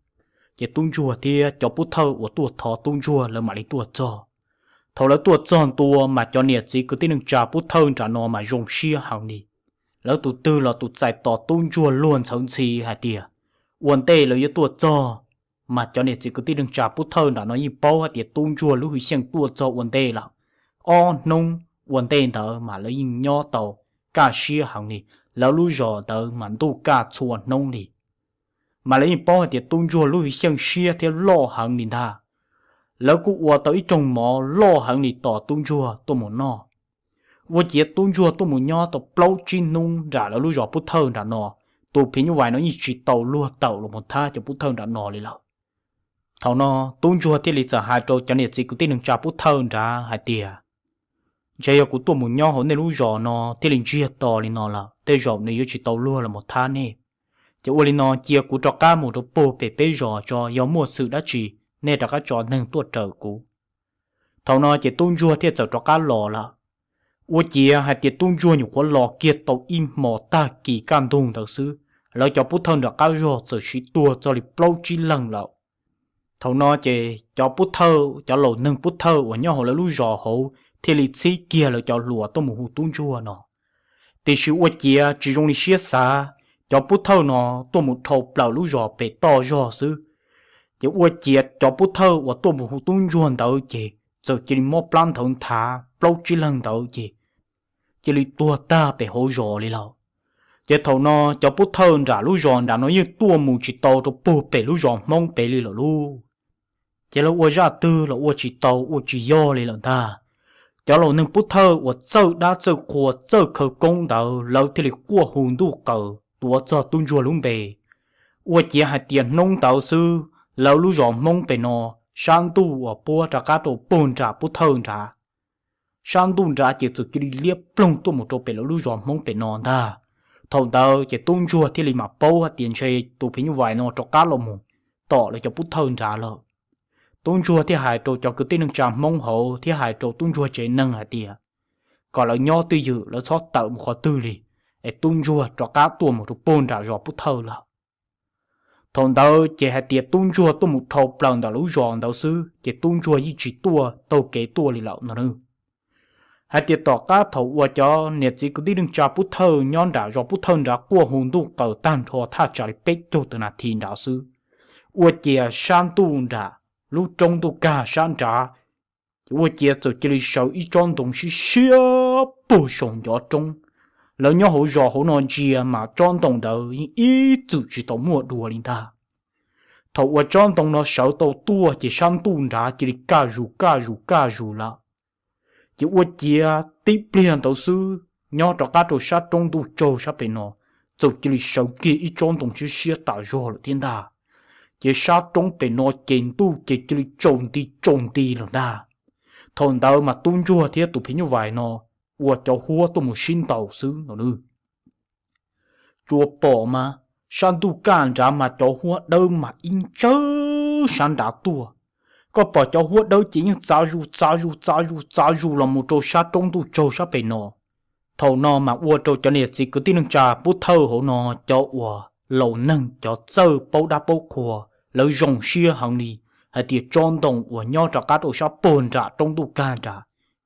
ces tub ntsuag thiab cov pub thawj uas tuaj thov tub ntsuag lawv mam li tuaj txog. Thaum lawv tuaj txog ntua mas cov niam txiv kwv tij neej tsa pub thawj nram no mas zoo siab heev li. Lawv tus twg los tus txais tos tub ntsuag luag ntxhawv ntxhi hais tias ua ntej lawv yuav tuaj txog. Mas cov niam txiv kwv tij neej tsa pub thawj nram no yeej paub hais tias tub ntsuag lub hwj xyeej tuaj txog ua ntej lawm. Ob hnub ua ntej ntawd mas lawv yeej nyob tau kaj siab heev li, lawv lub zos ntawd mas ntuj kaj txhua hnub li. Mas lawv yeej paub hais tias tub ntsuag lub hwj xyeej siab thiab loj heev li ntag. Lawv kuj ua tau ib rooj mov loj heev li tos tub ntsuag tuaj mus noj. Ua ciav tub ntsuag tuaj mus nyob tau plaub tsib hnub nram lawv lub zos pub thawj nram no, tus phim nyuj vais no yeej tsis tau luag tawm los mus thab cov pub thawj nram no li lawm. Thaum no tub ntsuag thiaj li txawm hais rau cov niam txiv kwv tij neej tsa pub thawj nrad hais tias, ntshe yog kuv tuaj mus nyob hauv nej lub zos no thiaj li ntsiag to li no lawm, tej zaum nws yuav tsis tau luag los mus thab nej. Ces ua li no cia kuv rov qab mus rau puag pem peb zos tso, yog muaj xwm dab tsi nej rov qab tso neeg tuaj raws kuv. Thaum no ces tub ntsuag thiaj txawm rov qab los lawm. Ua ciav hais tias tub ntsuag nyuam qhuav los kiag tau ib hmo tag kis kaj ntug ntawd xwb, lawv cov pub thawj nram qab zog txawm siv tuag txog li plaub tsib leeg lawm. Thaum no ces cov pub thawj, cov laus neeg pub thawj uas nyob hauv lawv lub zos hauv thiaj li txhib kiag lawv cov hluas tuaj mus hu tub ntsuag no. Tiam sis ua ciav tsis zoo li siab xav, cov pub thawj no tuaj mus dhau plaws lub zos pem toj zog xwb. Ces ua ciav cov pub thawj uas tuaj mus hu tub ntsuag ntawd ces txawm cia li mob plab nthawv nthav, plaub tsib leeg ntawd ces cia li tuag tag pem hauv zos li lawm. Ces thaum no cov pub thawj nram lub zos nram no yeej tuaj mus tsis tau rau puag pem lub zos Hmoob pem li lawm lauj. Ces lawv ua zaj twg los ua tsis tau, ua tsis yog li lawm ntag. Cov laus neeg pub thawj uas txawj dab txawj qhua txawj khawv koob ntawd lawv thiaj li quaj hu ntuj qaws tuav txog tub ntsuag lub npe. Ua ciav hais tias hnub ntawd xwb, lawv lub zos Hmoob pem no, sab ntuj uas puab rov qab rau puag nram pub thawj nrad, sab ntuj nrad ces txawm cia li liab ploog tuaj mus rau pem lawv lub zos Hmoob pem no ntag. Thaum ntawd ces tub ntsuag thiaj li mam paub hais tias ntshe tus phim nyuj vais no rov qab los mus tom lawv cov pub thawj nrad lawm. Tub ntsuag thiaj hais rau cov kwv tij neej tsa Hmoob hauv thiab hais rau tub ntsuag tsev neeg hais tias kom lawv nyob twj ywm, lawv txhob tawm mus qhov twg li, es tub ntsuag rov qab tuaj mus rau puag nram zos pub thawj lawm. Thaum ntawd ces hais tias tub ntsuag tuaj mus dhau plaws ntawm lub zos ntawd xwb ces tub ntsuag yeej tsis tuaj taug kev tuaj li lawm no. Hais tias tom qab thaum uas cov niam txiv kwv tij neej tsa pub thawj nyob nram zos pub thawj nrad quaj hu ntuj qaws tag nrho thaj tsam li peb caug tawm nas this nrad xwb, ua ciav sab ntuj nram lub roob ntuj kag sab nrad ces ua ciav txawm cia li sawv ib tsob ntoo siab siab puag saum ncov roob. Lawv nyob hauv zos hauv no ntsia mas tsob ntoo ntawd yeej ib txwm tsis tau muaj dua li ntag. Thaum uas tsob ntoo no sawv tau tuaj ces sab ntuj nrad cia li kaj zus kaj zus kaj zus lawm. Ces ua ciav tib pliag ntawd xwb, nyob rov qab rau sab roob ntuj tsaug sab pem no, txawm cia li sawv kiag ib tsob ntoo siab siab tas zog lawm thiab ntag. Ces sab roob pem no ces ntuj ces cia li tsaus nti tsaus nti lawm ntag. Thaum ntawd mas tub ntsuag thiab tus phim nyuj vais no ua cov huab tuaj mus sib ntaus xwb no. Tsuas pom mas sab ntuj kaj nrad mas cov huab dawb mas ib ntsawj sab nrad tuaj. Koj pom cov huab dawb ces yeej txav zus txav zus txav zus txav zus los mus rau sab roob ntuj tsaug sab pem no. Thaum no mas ua rau cov niam txiv kwv tij neej tsa pub thawj hauv no, cov uas laus neeg cov txawj paub dab paub qhua, lawv zoo siab heev li hais tias tsob ntoo uas nyob rov qab rau sab puag nram roob ntuj kaj nrad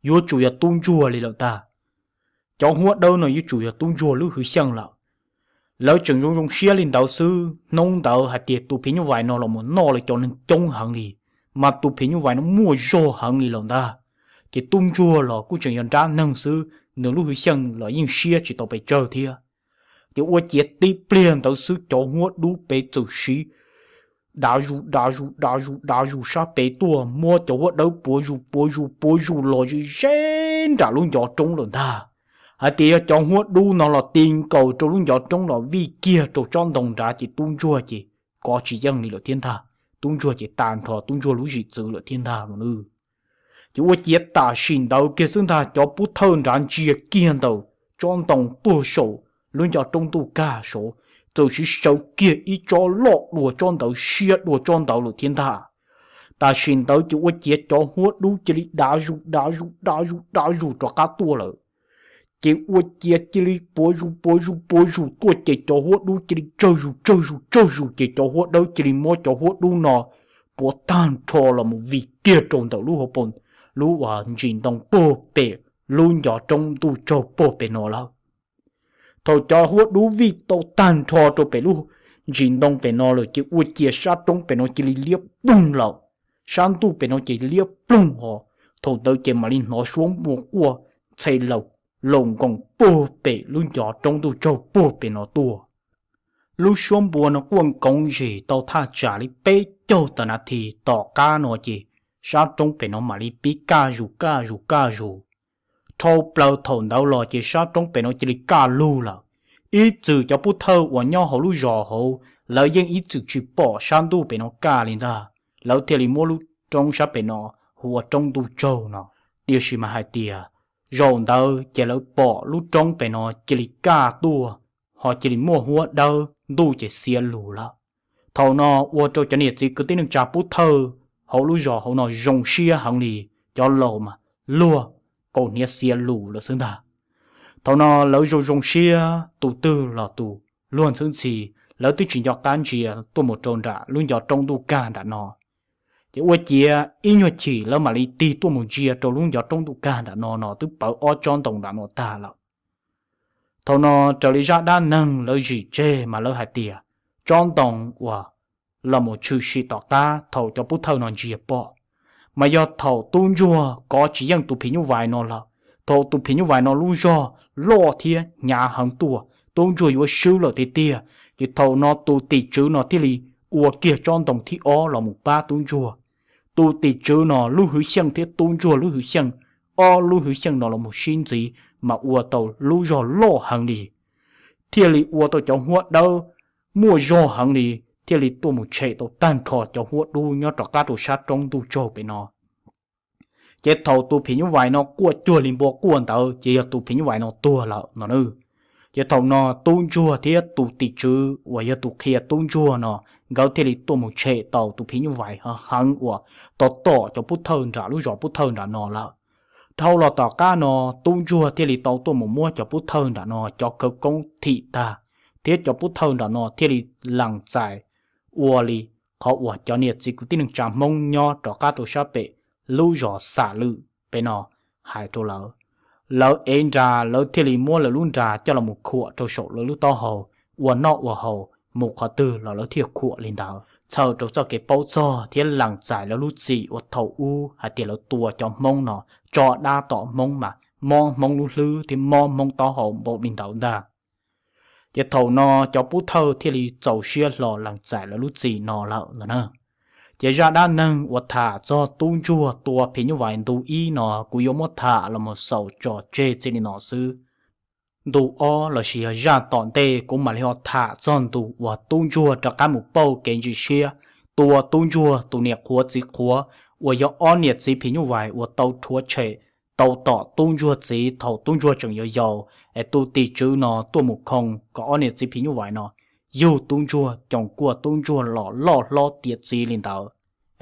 yuav tsum yog tub ntsuag li lawm ntag. Cov huab dawb no yuav tsum yog tub ntsuag lub hwj xyeej lawm. Lawv tseem zoo zoo siab li ntawd xwb, hnub ntawd hais tias tus phim nyuj vais no los mus noj lawv cov neeg coob heev li, mas tus phim nyuj vais no muaj zog heev li lawm ntag. Ces tub ntsuag los kuj tseem yog nrab neeg xwb, nws lub hwj xyeej los yeej siab tsis tau pes tsawg thiab. Ces ua ciav tib pliag ntawd xwb cov huab dub pem txawm siv dav zus dav zus dav zus dav zus sab pem tuaj, muab cov huab dawb puav zus puav zus puav zus los ze ze nram lub ncov roob lawm ntag. Hais tias yog cov huab dub no los ti nkaus rau lub ncov roob los vij kiag rau tsob ntoo nrad ces tub ntsuag ces kov tsis yeej li lawm thiab ntag. Tub ntsuag ces tag nrho tub ntsuag lub zim txwv lawm thiab ntag no. Ces ua ciav tam sim ntawd kiag xwb ntag cov pub thawj nrad ntsia kiag ntawm tsob ntoo puag saum lub ncov roob ntuj kag saud, txawm siv sawv kiag ib tsob loj dua tsob ntawd siab dua tsob ntawd lawm thiab ntag. Tam sim ntawd ces ua ciav cov huab dub cia li dav zus dav zus dav zus dav zus rov qab tuaj lawm. Ces ua ciav cia li puav zus puav zus puav zus tuaj ces cov huab dub cia li tsawg zus tsawg zus tsawg zus ces cov huab dawb cia li muab cov huab dub no puav tag nrho los mus vij kiag rau ntawm lub hauv paus, lub ntsis ntoo puag pem lub ncov roob ntuj tsaug puag pem no lawm. Thaum cov huab dub vij tau tag nrho rau pem lub ntsis ntoo pem no lawm ces ua ciav sab roob pem no cia li liab ploog lawm, sab ntuj pem no ces liab ploog ho. Thaum ntawd ces mam li hnov suab npua quaj ntxhe laus laus nkoos puag pem lub ncov roob ntuj tsaug puag pem no tuaj. Lub suab npua no quaj nkoos zim tau thaj tsam li peb caug tawm nas this tom qab no ces sab roob pem no mam li pib kaj zus kaj zus kaj zus. Dhau plaws thaum ntawd los ces sab roob pem no cia li kaj lug lawm. Ib txwm cov pub thawj uas nyob hauv lub zos hauv lawv yeej ib txwm tsis pom sab ntuj pem no kaj li ntag, lawv thiaj li muab lub roob sab pem no hu ua roob ntuj tsaug no. Tiam sis mas hais tias zaum ntawd ces lawv pom lub roob pem no cia li kaj tuaj, ho cia li muaj huab dawb ntuj ces xiav lus lawm. Thaum no ua rau cov niam txiv kwv tij neej tsa pub thawj hauv lub zos hauv no zoo siab heev li, cov laus mas luag kaus hniav xiav lus lawm xwb ntag. Thaum no lawv zoo zoo siab tus twg los tus luag ntxhwb ntxhi, lawv twb tsis nco qab ntsia tuaj mus rau nram lub ncov roob ntuj kag nram no. Ces ua ciav ib nyuag chim lawv mam li tig tuaj mus ntsia rau lub ncov roob ntuj kag nram no no twb pawv ob tsob ntoo nram no tag lawm. Thaum no raws li zaj dab neeg lawv zim tseg mas lawv hais tias tsob ntoo uas los mus tshwm sim tom qab thaum cov pub thawj no ntsia pom, mas yog thaum tub ntsuag kov tsis yeej tus phim nyuj vais no lawm. Thaum tus phim nyuj vais no lub zog loj thiab hnyav heev tuaj, tub ntsuag yuav swb lawm tiag tiag. Ces thaum no tus tim tswv no thiaj li ua kiag tsob ntoo thib ob los mus pab tub ntsuag. Tus tim tswv no lub hwv xyeej thiab tub ntsuag lub hwv xyeej, ob lub hwv xyeej no los mus sib ntxiv mas ua tau lub zog loj heev li, thiaj li ua tau cov huab dawb muaj zog heev li, thiaj li tuaj mus tshem tau tag nrho cov huab dub nyob rov qab rau sab roob ntuj tsaug pem no. Ces thaum tus phim nyuj vais no quaj cuag li npua quaj ntawd ces yog tus phim nyuj vais no tuag lawm no na. Ces thaum no tub ntsuag thiab tus tim tswv uas yog tus qhia tub ntsuag no, nkawd thiaj li tuaj mus tshem tau tus phim nyuj vais heev uas tau tom cov pub thawj nram lub zos pub thawj nram no lawm. Dhau los tom qab no, tub ntsuag thiaj li tau tuaj mus muab cov pub thawj nram no cov khawv koob thim tag, thiab cov pub thawj nram no thiaj li lees txais ua li qhov uas cov niam txiv kwv tij neej tsa Hmoob nyob rov qab rau sab pem lub zos Xam Lwm pem no hais rau lawv. Lawv ev nra, lawv thiaj li muab lawv lub nra coj los mus khuam rau saum lawv lub taub hau, ua noj ua haus mus qhov twg los lawv thiaj khuam li ntawd. Txhawm rau txoj kev paub txog thiab lees txais lawv lub txim uas thaum ub hais tias lawv tua cov Hmoob no tso dab tom Hmoob mas mob Hmoob lub hlwb thiab mob Hmoob taub hau npaum li ntawd ntag. Ces thaum no cov pub thawj thiaj li txaus siab hlo lees txais lawv lub txim no lawm no na. Ces zaj dab neeg uas tham txog tub ntsuag tua phim nyuj vais ntu ib no kuv yuav muab tham los mus xaus tso tseg txij li no xwb. Ntu ob lossis yog zaj tom ntej kuv mam li ho tham txog ntu uas tub ntsuag rov qab mus pauj kev ntxim siab tua tub ntsuag tus niam qhuav txiv qhuav uas yog ob niam txiv phim nyuj vais uas tau rhuav tshem tau tom tub ntsuag txiv thaum tub ntsuag tseem yau yau, es tus tim tswv no tuaj mus khoo kom ob niam txiv phim nyuj vais no yug tub ntsuag coos kuaj tub ntsuag los loj hlob tiav txiv li ntawd.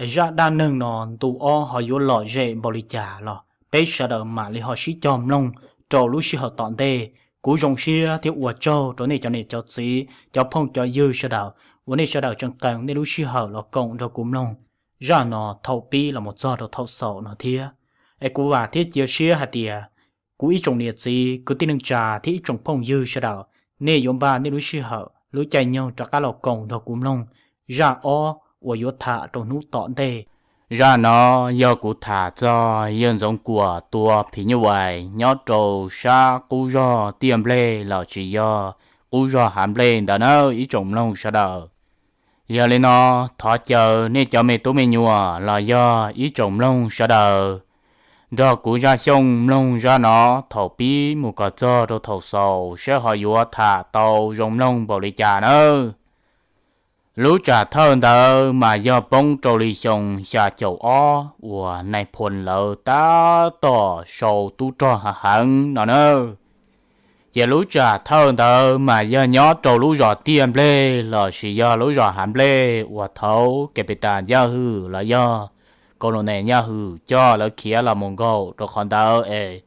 Es zaj dab neeg no ntu ob ho yuav lom zem npaum li cas los peb sawv daws mam li ho sib cog mloog rau lub sij hawm tom ntej. Kuv zoo siab thiab ua tsaug rau nej cov niam cov txiv cov phooj cov ywg sawv daws uas nej sawv daws tseem qee nej lub sij hawm los koom nrog kuv mloog zaj no thaum pib los mus txog rau thaum xaus no thiab. Es kuv vam thiab cia siab hais tias kuv ib tsoom niam txiv kwv tij neej tsa thiab ib tsoom phooj ywg sawv daws Nej yuav npaj nej lub sij hawm lub caij nyoog rov qab los koom nrog kuv mloog zaj ob uas yuav tham rau hnub tom ntej. Zaj no yog kuv tham txog yawg Ntxoov Kuam tua phim nyuj vais nyob rau sab qub zog Tiaj Nplej los sis yog qub zog Hav Nplej ntawd na ib tsoom mloog sawv daws. Yog li no, thov caw nej cov me tub me nyuam los yog ib tsoom mloog sawv daws nrog kuv Zaj Xyooj mloog zaj no thaum pib mus kom txog rau thaum xaus saib ho yuav tham tau zoo mloog npaum li cas nawb. Lub tsam thawj ntawd mas yog poob rau li xyoo xya caum ob uas Nais Phoo lawv tab tom sau tub rog hav heev no na. Ces lub tsam thawj ntawd mas yog nyob rau lub zos Tiaj Nplej los sis yog lub zos Hav Nplej uas thaum Kapitas Yaj Hwm los yog Kaus Los Nes Yaj Hwm coj lawv khiav los mus nkaum rau qhov ntawd es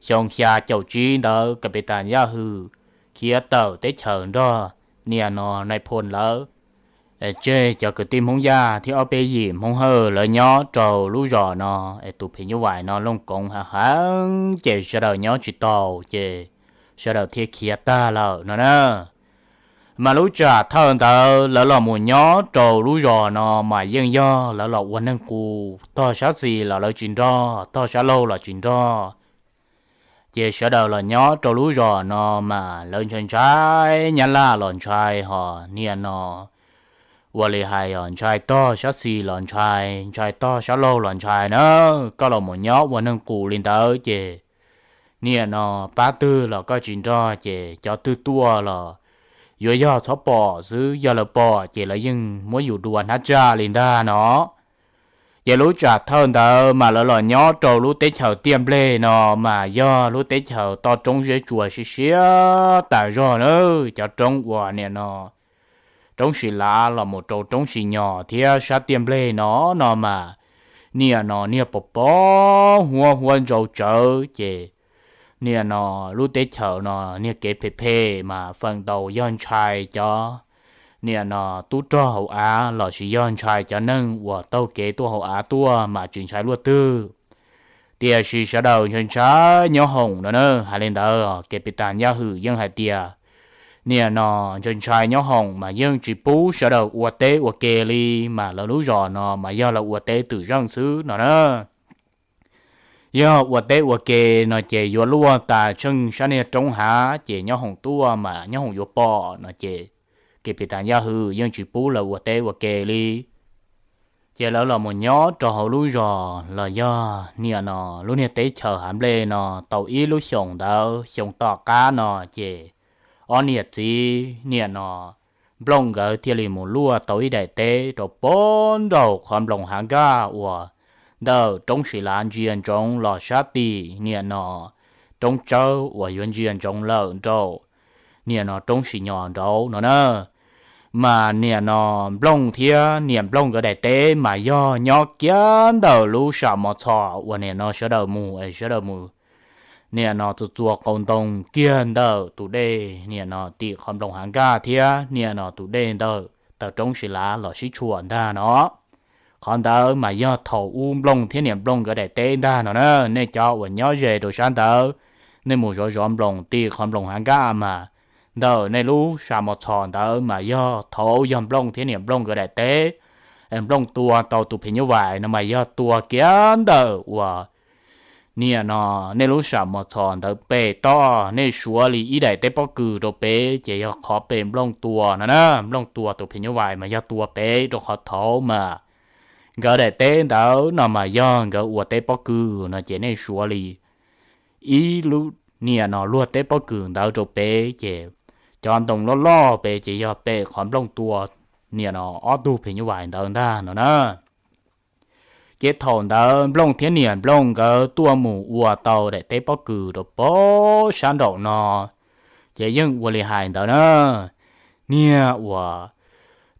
xyoo xya caum tsib ntawd Kapitas Yaj Hwm khiav tawm teb chaws nrog niam no Nais Phoo lawv tseg cov kwv tij Hmoob Yaj thiab ob peb yim Hmoob Hawj lawv nyob rau lub zos no es tus phim nyuj vais no looj koov hav heev ces sawv daws nyob tsis tau ces sawv daws thiaj khiav tag lawm no na. Mas lub tsam thawj ntawd lawv los mus nyob rau lub zos no mas yeej yog lawv los ua neeg qus, tog sab xis los lawv tsis nrog, tog sab laug los tsis nrog. Ces sawv daws los nyob rau lub zos no mas lawv ntshai ntshai, Nyab Laj los ntshai ho niam no ua li hais os, ntshai tog sab xis los ntshai, ntshai tog sab laug los ntshai na. Koj los mus nyob ua neeg qus li ntawd ces niam no pab twg los koj tsis nrog ces cov twg tuaj los yuav yog txhob pom xwb, yog lawv pom ces lawv yeej muab yus dua hnab tsaj li ntag no. Ces lub tsam thawj ntawd mas lawv los nyob rau lub teb chaws Tiaj Nplej no mas yog lub teb chaws toj roob zeb tsuas siab siab tas zog na. Cov roob uas niam no roob Sis Lav los mus rau roob Sis Nyos thiab sab Tiaj Nplej no no mas niam no niag pos pos huab huab ntsau tsawv ces niam no lub teb chaws no niag kev phem phem mas feem ntau yog ntshai cov niam no tub rog hauv av los sis yog ntshai cov neeg uas taug kev tuaj hauv av tuaj mas tsis ntshai luaj twg. Tiam sis sawv daws ntshai ntshai nyob hoom no na. Hais li ntawd Kapitas Yaj Hwm yeej hais tias niam no ntshai ntshai nyob hoom mas yeej tsis pub sawv daws ua teb ua ke li, mas lawv lub zos no mas yog lawv ua teb twm zeej xwb no na. Yog ua teb ua ke no ces yuav luaj tas tsheej sab niag roob hav ces nyob hoom tuaj mas nyob hoom yuav pom no ces Kapitas Yaj Hwm yeej tsis pub lawv ua teb ua ke li. Ces lawv los mus nyob rau hauv lub zos los yog niam no lub niag teb chaws Hav Nplej no tau ib lub xyoos ntawd, xyoo tom qab no ces ob niam txiv niam no Nplooj nkawd thiaj li mus luaj tau ib daim teb rau pem nraum qhov nploos Hav Nkaj uas ntawm roob Sis Lav ntsia ntsoov los sab tim niam no roob Tsawb uas yuav ntsia ntsoov lawm nraum niam no roob Sis Nyos nraud no na. Mas niam no Nplooj thiab niam Nplooj nkawd daim teb mas yog nyob kiag ntawm lub sam mos txhos uas niam no sawv daws mus es sawv daws mus niam no txua txua qau ntoo kiag ntawm tus dej niam no tim qhov nploos Hav Nkaj thiab niam no tus dej ntawm taw roob Sis Lav los sib tshuam ntag no. Qhov ntawd mas yog thaum ub Nplooj thiab niam Nplooj nkawd daim teb ntag no na. Nej cov uas nyob ze rau sab ntawd, nej mus zov zov nploos tim qhov nploos Hav Nkaj mas ntawm nej lub sam mos txhos ntawd mas yog thaum yog Nplooj thiab niam Nplooj nkawd daim teb. Nplooj tua tau tus phim nyuj vais no mas yog tua kiag ntawm uas niam no nej lub sam mos txhos ntawd pem toj, nej suav li ib daim teb pob kws rau pem ces yog qhov pem Nplooj tua no na. Nplooj tua tus phim nyuj vais mas yog tua pem rau qhov thaud mas nkawd daim teb ntawd no mas yog nkawd ua teb pob kws no ces nej suav li ib lub niam no luag teb pob kws ntawd rau pem ces cov ntoo loj loj pem ces yog pem qhov Nplooj tua niam no ob tug phim nyuj vais ntawd ntag no na. Ces thaum ntawd Nplooj thiab niam Nplooj nkawd tuaj mus ua tau daim teb pob kws rau pem sab nraum no, ces yeej ua li hais ntawd na. Niag uas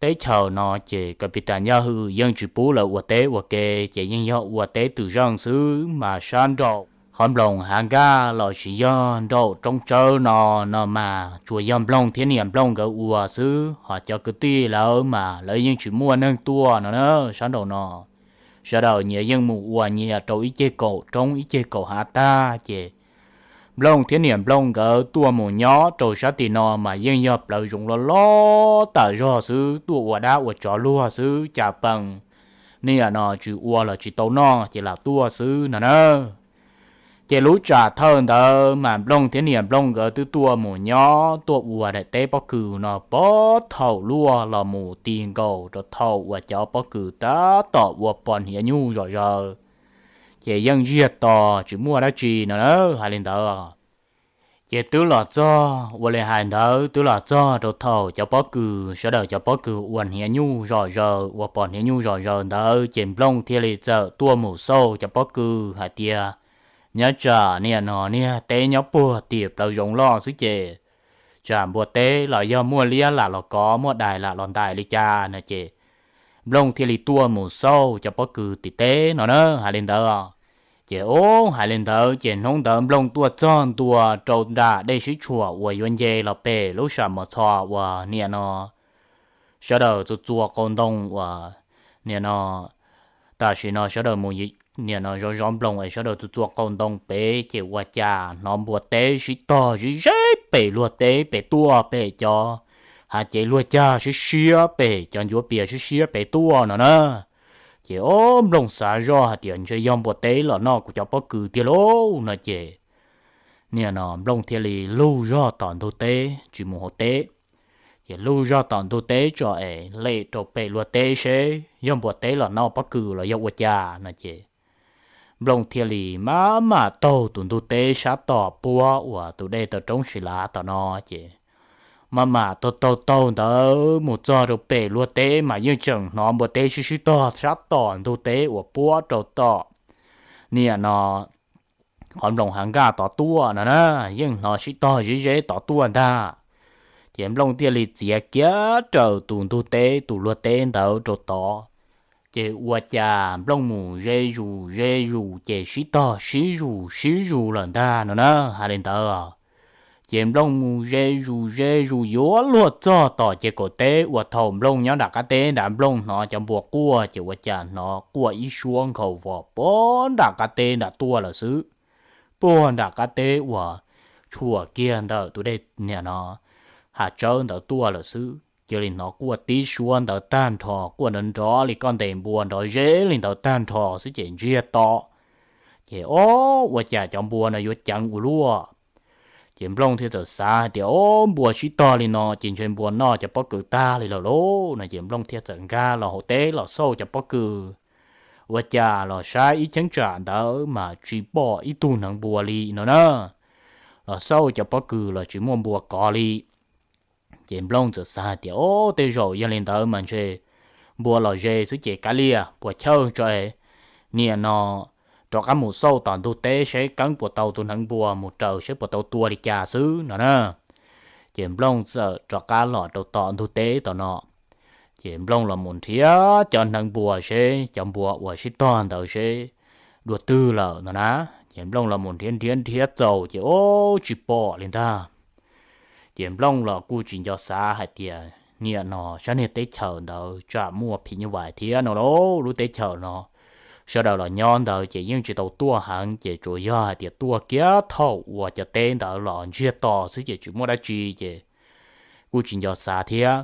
teb chaws no ces Kapitas Yaj Hwm yeej tsis pub lawv ua teb ua ke, ces yeej yog ua teb twm zeej xwb. Mas sab nraum qhov nploos Hav Nkaj los sis yog nraum roob Tsawb no, no mas tsuas yog Nplooj thiab niam Nplooj nkawd ua xwb, ho cov kwv tij lawv mas lawv yeej tsis muaj neeg tuaj no na. Sab nraum no sawv daws nyias yeej mus ua nyias rau ib ceg kaum roob ib ceg kaum hav tag, ces Nplooj thiab niam Nplooj nkawd tuaj mus nyob rau sab tim no mas yeej yog plawv zoov loj loj tas zog xwb, tuaj ua dab ua tsov luag xwb, cas pees niam no tsis ua los tsis tau noj ces lam tuaj xwb no na. Ces lub tsam thawj ntawd mas Nplooj thiab niam Nplooj nkawd twb tuaj mus nyob tuaj ua daim teb pob kws no puag thaum luaj los mus ti nkaus rau thaum uas cov pob kws tab tom ua pos hniav nyuj zom zaws, ces yeej ntsiag to tsis muaj dab tsi no na, hais li ntawd. Ces twb los txog ua li hais ntawd, twb los txog rau thaum cov pob kws, sawv daws cov pob kws ua hniav nyuj zom zaws, ua pos hniav nyuj zom zaws ntawd ces Nplooj thiaj li txawm tuaj mus xauj cov pob kws hais tias, nyob tsam niam no niag teb nyob puag tim plawv zoov loj xwb ces tsam npua teb los yog muaj liab lam los kov, muaj dais lam los ntais li cas no ces Nplooj thiaj li tuaj mus xauj cov pob kws tim teb no na, hais li ntawd. Ces ub, hais li ntawd ces hnub ntawd Nplooj tuaj txog ntua rau nram dej sib tshuam uas yuav nce los pem lub sam mos txhos uas niam no sawv daws txua txua qau ntoo uas niam no, tam sim no sawv daws mus niam no zov zov nploos es sawv daws txua txua qau ntoo pem ces ua cas hnov npua teb sib tog zib zeb pem luag teb pem tuaj pem cov hav cev luag cag siab siab pem cov ncuav pias siab siab pem tuaj no na. Ces ob Nplooj xav zoj hais tias ntshe yog npua teb los noj kuv cov pob kws tiag lauj no ces niam no Nplooj thiaj li lug zog tom ntug teb tsis mus hauv teb. Ces lug zog tom ntug teb tso es lem rau pem luag teb seb yog npua teb los noj pob kws los yog ua cas no ces Nplooj thiaj li maj mam taug tus ntug teb sab tom puab uas tus dej taw roob si lav tom no ces maj mam taug taug taug ntawd mus txog rau pem luag teb mas yeej tseem hnov npua teb sib sib tog sab tom ntug teb uas puab rau tom niam no qhov nploos hav nkaj tod tuaj no na, yeej hnov sib tog zib zeb tod tuaj ntag. Ces Nplooj thiaj li txiav kiag raws tus ntug teb tus luag teb ntawd rau tod. Ces ua cas Nplooj mus ze zus ze zus ces sib tog sib zus sib zus lawm ntag no na, hais li ntawd. Ces Nplooj mus ze zus ze zus yuav luag txog tom ces kaum teb uas thaum Nplooj nyob nram qab teb nrad Nplooj hnov cov npua quaj ces ua cas hnov quaj ib suab nkhaus vos puag nram qab teb nram tuaj lawm xwb. Puag nram qab teb uas tshuam kiag ntawm tus dej niam no hav tsawb ntawd tuaj lawm xwb, cia li hnov quaj tib suab ntawd tag nrho, quaj nrov nrov li koj ntes npua nrov zeb li ntawd tag nrho xwb ces ntsiag to. Ces ob, ua cas cov npua no yuav ceev ua luaj. Ces Nplooj thiaj txawm xav hais tias ob, npua sib tog li no ces ntshe npua noj cov pob kws tag li lawm lauj no ces Nplooj thiaj txawm nkag los hauv teb los xauj cov pob kws. Ua cas los saib ib cheeb tsam ntawd mas tsis pom ib tug hneev npua li no na. Los xauj cov pob kws los tsis muaj npua kov li. Ces Nplooj txawm xav hais tias ob, tej zaum yog li ntawd mas ntshe npua los ze xwb ces kav liam puas chawj tso es niam no rov qab mus xauj tom ntug teb seb keeb puas tau tus hneev npua mus raws seb puas tau tua li cas xwb no na. Ces Nplooj txawm rov qab los rau tom ntug teb tom no. Ces Nplooj los mus nrhiav cov hneev npua seb cov npua uas sib tog ntawd seb dua twg lawm no na. Ces Nplooj los mus nrhiav nrhiav nrhiav txaus ces ob, tsis pom li ntag. Ces Nplooj los kuj tsis nco xav hais tias niam no sab niag teb chaws ntawd tsam muaj phim nyuj vais thiab no lauj, lub teb chaws no sawv daws los nyob ntawd ces yeej tsis tau tuaj heev ces tsuas yog hais tias tuaj kiag thaum uas cov teb ntawd los ntsiag to xwb ces tsis muaj dab tsi ces kuj tsis nco xav thiab.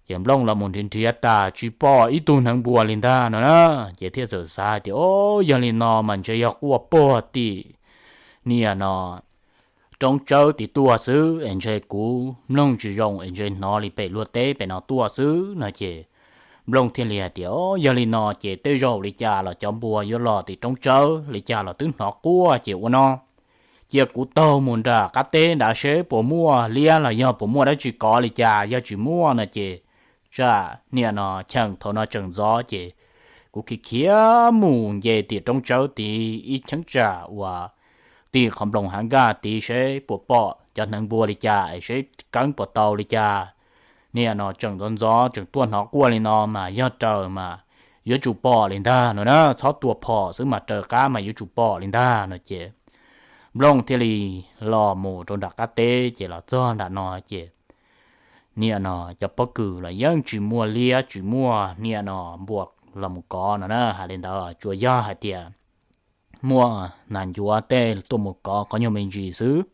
Ces Nplooj los mus nrhiav nrhiav tas tsis pom ib tug hneev npua li ntag no na. Ces thiaj txawm xav hais tias ob, yog li no mas ntshe yog quaj puag tim niam no roob tsawb tim tuaj xwb es ntshe kuv mloog tsis zoo es ntshe hnov li pem luag teb pem no tuaj xwb no ces Nplooj thiaj li hais tias ob, yog li no ces tej zaum li cas los cov npua yuav los tim roob tsawb li cas los twb hnov quaj ces ua no, cia kuv taug mus nram qab teb nrad seb puas muaj liab los yog puas muaj dab tsi kov li cas, yog tsis muaj no ces tsam niam no cheem thaum no tseem ntxov ces kuv khiav khiav mus nce tim roob tsawb tid ib cheeb tsam uas tim qhov nploos hav nkaj tid seb puas pom cov hneev npua li cas es seb keeb puas tau li cas. Niam no tseem ntxov ntxov tseem tuaj hnov quaj li no mas yog raws mas yuav tsum pom li ntag no na, txhob tua phom xwb mas raws qab mas yuav tsum pom li ntag no ces Nplooj thiaj li los mus rau nram qab teb ces los txog nram no ces niam no cov pob kws los yeej tsis muaj liab tsis muaj niam no npua los mus kov no na, hais li ntawd tsuas yog hais tias muaj nas ncuav tej tuaj mus kov qhov nyuag me ntsis xwb.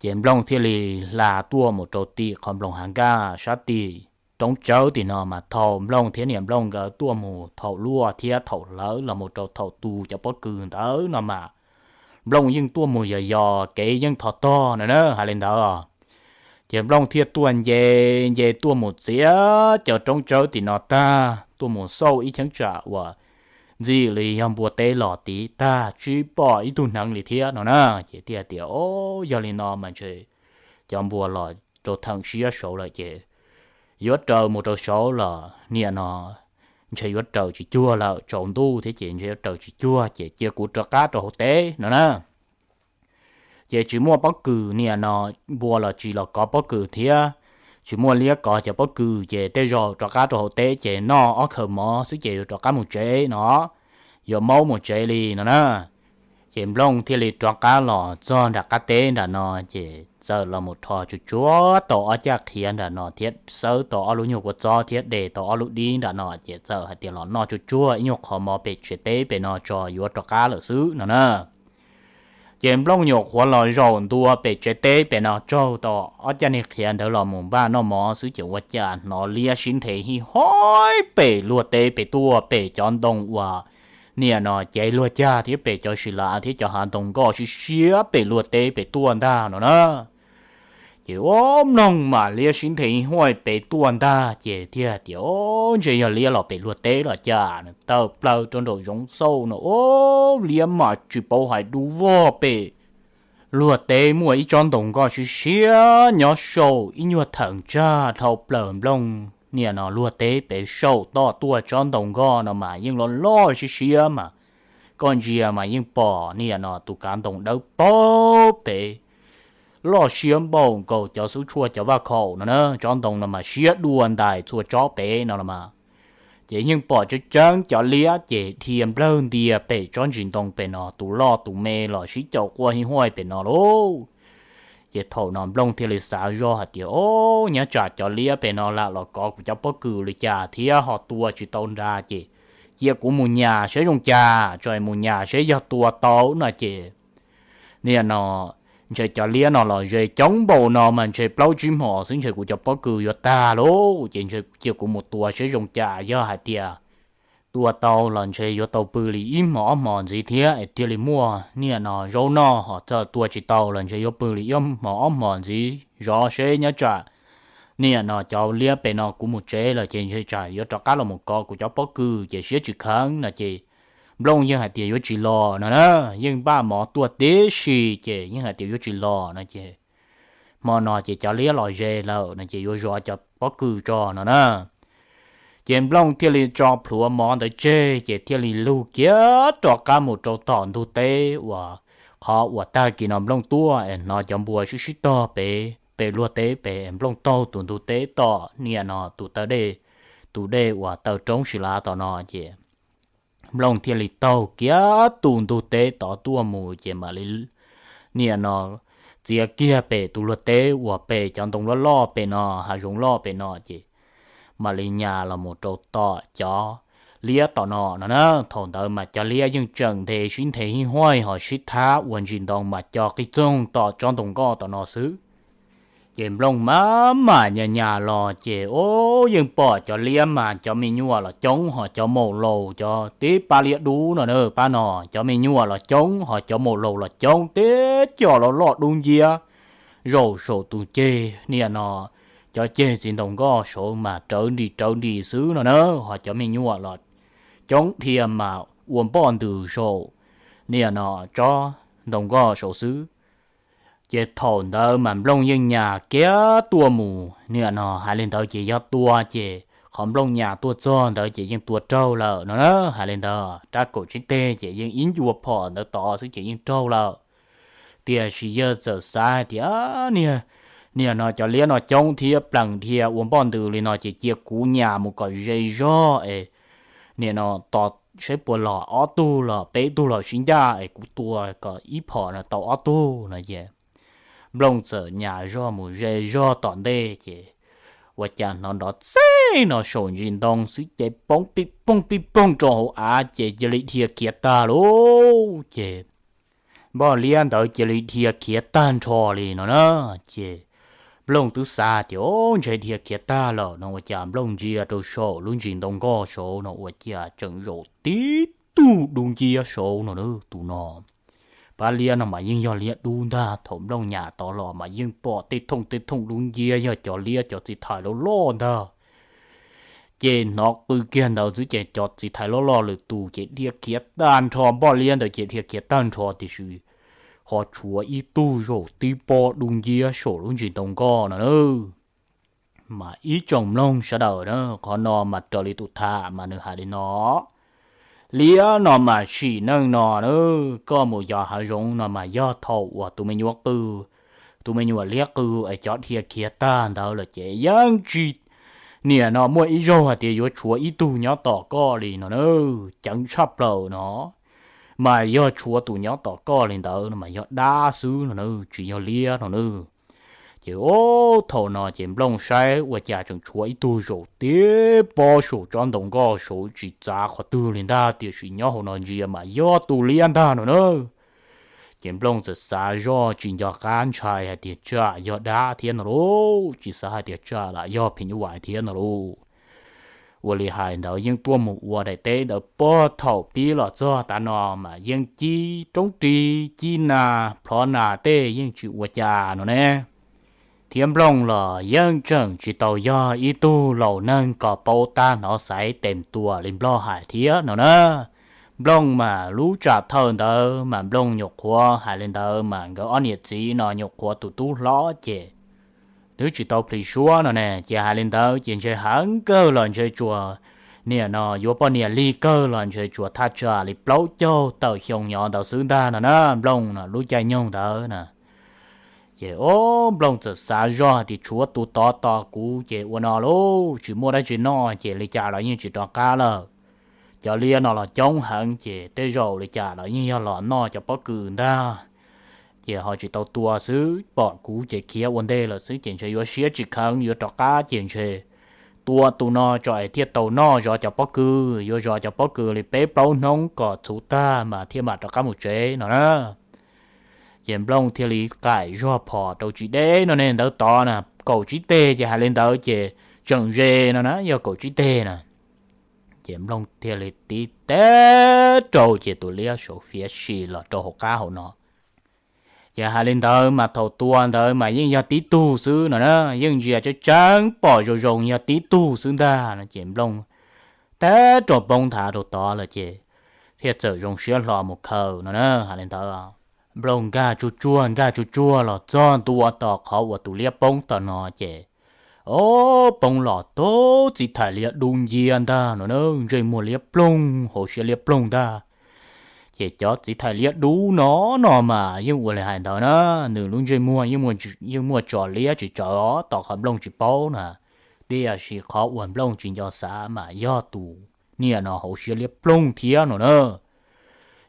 Ces Nplooj thiaj li hla tuaj mus rau tim qhov nploos hav nkaj sab tim roob tsawb tim no mas thaum Nplooj thiab niam Nplooj nkawd tuaj mus thaum luaj thiab thaum hlawv los mus rau thaum tu cov pob kws ntawd no mas Nplooj yeej tuaj mus yos yos kev yeej thov tog no na hais li ntawd. Ces Nplooj thiaj tuaj nce, nce tuaj mus txiav cov roob tsawb tim no tag tuaj mus xauj ib cheeb tsam uas ntxim li yog npua teb los tid tag tsis pom ib tug hneev li thiab no na. Ces thiaj tias, O, yog li no mas ntshe cov npua los rau theem siab saud lawm ces yuav raws mus rau saud los niam no ntshe yuav raws tsis cuag lawm, tsaus ntuj thiab ces ntshe yuav raws tsis cuag ces cia kuv rov qab rau hauv teb no na. Ces tsis muaj pob kws niam no, npua los tsis los kov pob kws thiab tsis muaj liab kov cov pob kws ces tej zaum rov qab rau hauv teb ces noj ob khaws mov xwb ces yuav rov qab mus tsev no, yuav maub mus tsev li no na. Ces Nplooj thiaj li rov qab los txog nram qab teb nram no ces txawm los mus rho tsuag tsuag tau ob caj qhiav nram no thiab xawb tau ob lub nyuag kua txob thiab de tau ob lub dib nram no ces txawm hais tias los noj tsuag tsuag ib nyuag qhov mov pem tsev teb pem no tso yuav rov qab lawm xwb no na. Ces Nplooj nyuam qhuav los zaum ntua pem tsev teb pem no tsaug tau ob caj niag qhiav ntawd los mus npaj noj mov xwb ces ua cas hnov liab sib nthe hij huaj pem luag teb pem tuaj pem cov ntoo uas niam no cev luag cag thiab pem cov si lav thiab cov hav ntoo nkoj siab siab pem luag teb pem tuaj ntag no na. Ces ua Nplooj mas liab sib nthe hij huaj pem tuaj ntag ces thiaj tias, O, ntshe yog liab los pem luag teb los cas. Tawm plaws rau nraum zoov xauj no, o, liab mas tsis paub hais dub vog pem luag teb muaj ib tsob ntoo nkoj siab siab nyob saum ib nyuag theem tsag dhau plaws Nplooj niam no luag teb pem saum toj tuaj tsob ntoo nkoj no mas yeej loj loj siab siab mas koj ntsia mas yeej pom niam no tus kav ntoo dawb paug pem loj siab npaum nkaus cov xub tshuaj cov vaj khaum no na. Tsob ntoo no mas siab dua ntais txhua tsob pem no los mas. Ces yeej pom tseeb tseeb cov liab ces dhia nplawg ntia pem tsob ntsis ntoo pem no, tus loj tus me los sib caum quaj hij huaj pem no lauj. Ces thaum no Nplooj thiaj li xav zoj hais tias, O, nyob tsam cov liab pem no lam los kov kuv cov pob kws li cas thiab ho tua tsis tau nra ces cia kuv mus nyas saib zoo cas, tso mus nyas saib yog tua tau no ces niam no ntshe cov liab no los ze coob npaum no mas ntshe plaub tsib hmos xwb ntshe kuv cov pob kws yuav tag lauj. Ces ntshe cia kuv mus tua saib zoo cas, yog hais tias tua tau los ntshe yuav tau pw li ib hmos ob hmos ntxiv thiab es thiaj li muaj niam no zaub noj, ho txawm tua tsis tau los ntshe yuav pw li ib hmos ob hmos ntxiv zov seb nyob tsam niam no cov liab pem no kuv mus tsev lawm ces ntshe tsam yuav rov qab los mus kov kuv cov pob kws ces siab tsis kheev no ces Nplooj yeej hais tias yuav tsis los no na, yeej npaj mov tuaj tib si ces yeej hais tias yuav tsis los no ces hmo no ces cov liab los ze lawm no ces yuav zov cov pob kws tso no na. Ces Nplooj thiaj li tso plhuav mov ntawd tseg ces thiaj li lug kiag rov qab mus rau tom ntug teb uas qhov uas tag kis no Nplooj tuaj es hnov cov npua sib sib tog pem pem luag teb pem es Nplooj taug tus ntug teb tom niam no tus taw dej, tus dej uas taw roob si lav tom no ces Nplooj thiaj li taug kiag tus ntug teb tod tuaj mus ces mam li niam no txiav kiag pem tus luag teb uas pem cov ntoo loj loj pem no, hav zoov loj pem no ces mam li nyas los mus rau tom cov liab tom no no na. Thaum ntawd mas cov liab yeej tseem nthe sib nthe hij huaj ho sib thab ua ntsis ntoo mas co qij txoog tom tsob ntoo nkoj tom no xwb. Ces Nplooj maj mam nyas nyas los ces o, yeej pom cov liab mas cov me nyuam los coob ho cov maum laus cov tib pab liab dub no na, pab no cov me nyuam los coob ho cov maum laus los coob teb co los loj dub nciab. Zaum saum tus ceg niam no, cov ceg txiv ntaus nkoj saud mas rawv nris rawv nris xwb no na, ho cov me nyuam los coob dhia mas ua npoj ntws saum niam no tsob ntaus nkoj saud xwb. Ces thaum ntawd mas Nplooj yeej nyas kiag tuaj mus niam no, hais li ntawd ces yog tua ces qhov Nplooj nyas tuaj txog ntawd ces yeej tua raug lawm no na. Hais li ntawd rab kaum tsib teg ces yeej ib ncua phom ntawd tod xwb ces yeej raug lawm. Tiam sis yawg txawm xav hais tias, niag, niag no cov liab no coob thiab plees dhia ua npoj ntws li no ces cia kuv nyas mus kom ze zog es niam no tos seb puas los ob tug los peb tug los sib ncaj es kuv tua kom ib phom no tau ob tug no ces Nplooj txawm nyas zog mus ze zog tom ntej ces Ua cas hnov nrov txeeb no saum ntsis ntoo xwb ces poob pij poog pij poog rau hauv av ces cia li dhia khiav tag lauj. Ces npoj liab ntawd cia li dhia khiav tag nrho li no na. Ces Nplooj twb xav tias, o, ntshe dhia khiav tag lawm no ua cas Nplooj ntsia rau saum lub ntsis ntoo nkoj saud no ua cas tseem zaum tib tug dub nciab saud no na. Tus no, pab liab no mas yeej yog liab dub ntag, thaum Nplooj nyas tod los mas yeej pom tej thooj tej thooj dub nciab yog cov liab cov txiv thais loj loj ntag. Ces hnov qw kiag ntawd xwb ces cov txiv thais loj loj lwm tus ces dhia khiav tag nrho, npoj liab ntawd ces dhia khiav tag nrho tiam sis ho tshuav ib tug zaum tib pob dub nciab saum lub ntsis ntoo nkoj no na. Mas ib tsoom mloog sawv daws na, qhov no mas raws li tus tham mas nws hais li no, liab no mas sim neej no na, koj mus yos hav zoov no mas yog thaum uas tus me nyuam qw, tus me nyuam liab qw es cov dhia khiav tag ntawd lawm ces yeej tsis, niam no muaj ib zaug hais tias yuav tshuav ib tug nyob tom koj li no na, ceev tshaj plaws no. Mas yog tshuav tus nyob tom koj li ntawd no mas yog dab xwb no na, tsis yog liab no na. Ces o, thaum no ces Nplooj saib ua cas tseem tshuav ib tug zaum tib pob saum tsob ntoo nkoj saud tsis txav qhov twg li ntag, tiam sis nyob hauv no ntsia mas yog tus liab ntag no na. Ces Nplooj txawm xav zoj tsis nco qab ntshai hais tias tsam yog dab thiab no lauj, tsis xav hais tias tsam lam yog phim nyuj vais thiab no lauj. Ua li hais ntawd yeej tuaj mus ua daim teb ntawd puag thaum pib los txog tav no mas yeej cib roob ris cib nas plhov nas tej yeej tsis ua cas no ne. Thiab Nplooj los yeej tseem tsis tau yog ib tug laus neeg kom paub tab hnov xaiv tes tuam li Nplog hais thiab no na. Nplooj mas lub tsam thawj ntawd mas Nplooj nyuam qhuav hais li ntawd mas nkawd ob niam txiv no nyuam qhuav tus tub hlob ces twb tsis tau plhis suab no ne, ces hais li ntawd ces ntshe heev kawg los ntshe tsuas, niam no yuav poj niam lig kawg los ntshe tsuas thaj tsam li plaub caug tawm xyoo nyob ntawd xwb ntag no na. Nplooj no lub caij nyoog ntawd na, ces o, Nplooj txawm xav zoj hais tias tshuav tus tod tos kuv ces ua no lauj, tsis muaj dab tsi noj ces li cas los yeej tsis rov qab lawm. Cov liab no los coob heev ces tej zaum li cas los yeej yog los noj cov pob kws ntag. Ces ho tsis tau tua xwb, pom kuv ces khiav ua ntej lawm xwb ces ntshe yuav siab tsis kheev yuav rov qab ces ntshe tua tus no tso es thiaj tau noj zov cov pob kws, yuav zov cov pob kws li peb plaub hnub kom txhuv tag mas thiaj mam rov qab mus tsev no na. Ces Nplooj thiaj li qaim zog phom rau tsis deb no ne, ntawd tod na, kaum tsib teg ces hais li ntawd ces tseem ze no na, yog kaum tsib teg na. Ces Nplooj thiaj li tib teg rau ces tus liab saud fiav si los rau hauv qab hauv no. Ces hais li ntawd mas thaum tua ntawd mas yeej yog tib tug xwb no na, yeej ntsia tseeb tseeb pom zoo zoo yog tib tug xwb ntag no ces Nplooj teb rau poob nthav rau tod lawm ces thiaj txawm zoo siab hlo mus khaws no na. Hais li ntawd Nplooj nkag tsuj tsuag nkag tsuj tsuag los txog ntua tom qhov uas tus liab poob tom no ces o, poob los tau txiv thais liab dub nciab ntag no na, ntsej muag liab ploog hauv siab liab ploog ntag. Ces cov txiv thais liab dub no no mas yeej ua li hais ntawd na, nws lub ntsej muag yeej muaj tso liab tsis tsawv os, tom qhov Nplooj tsis paub na, tiam sis qhov uas Nplooj tsis nco xav mas yog tus niam no hauv siab liab ploog thiab no na.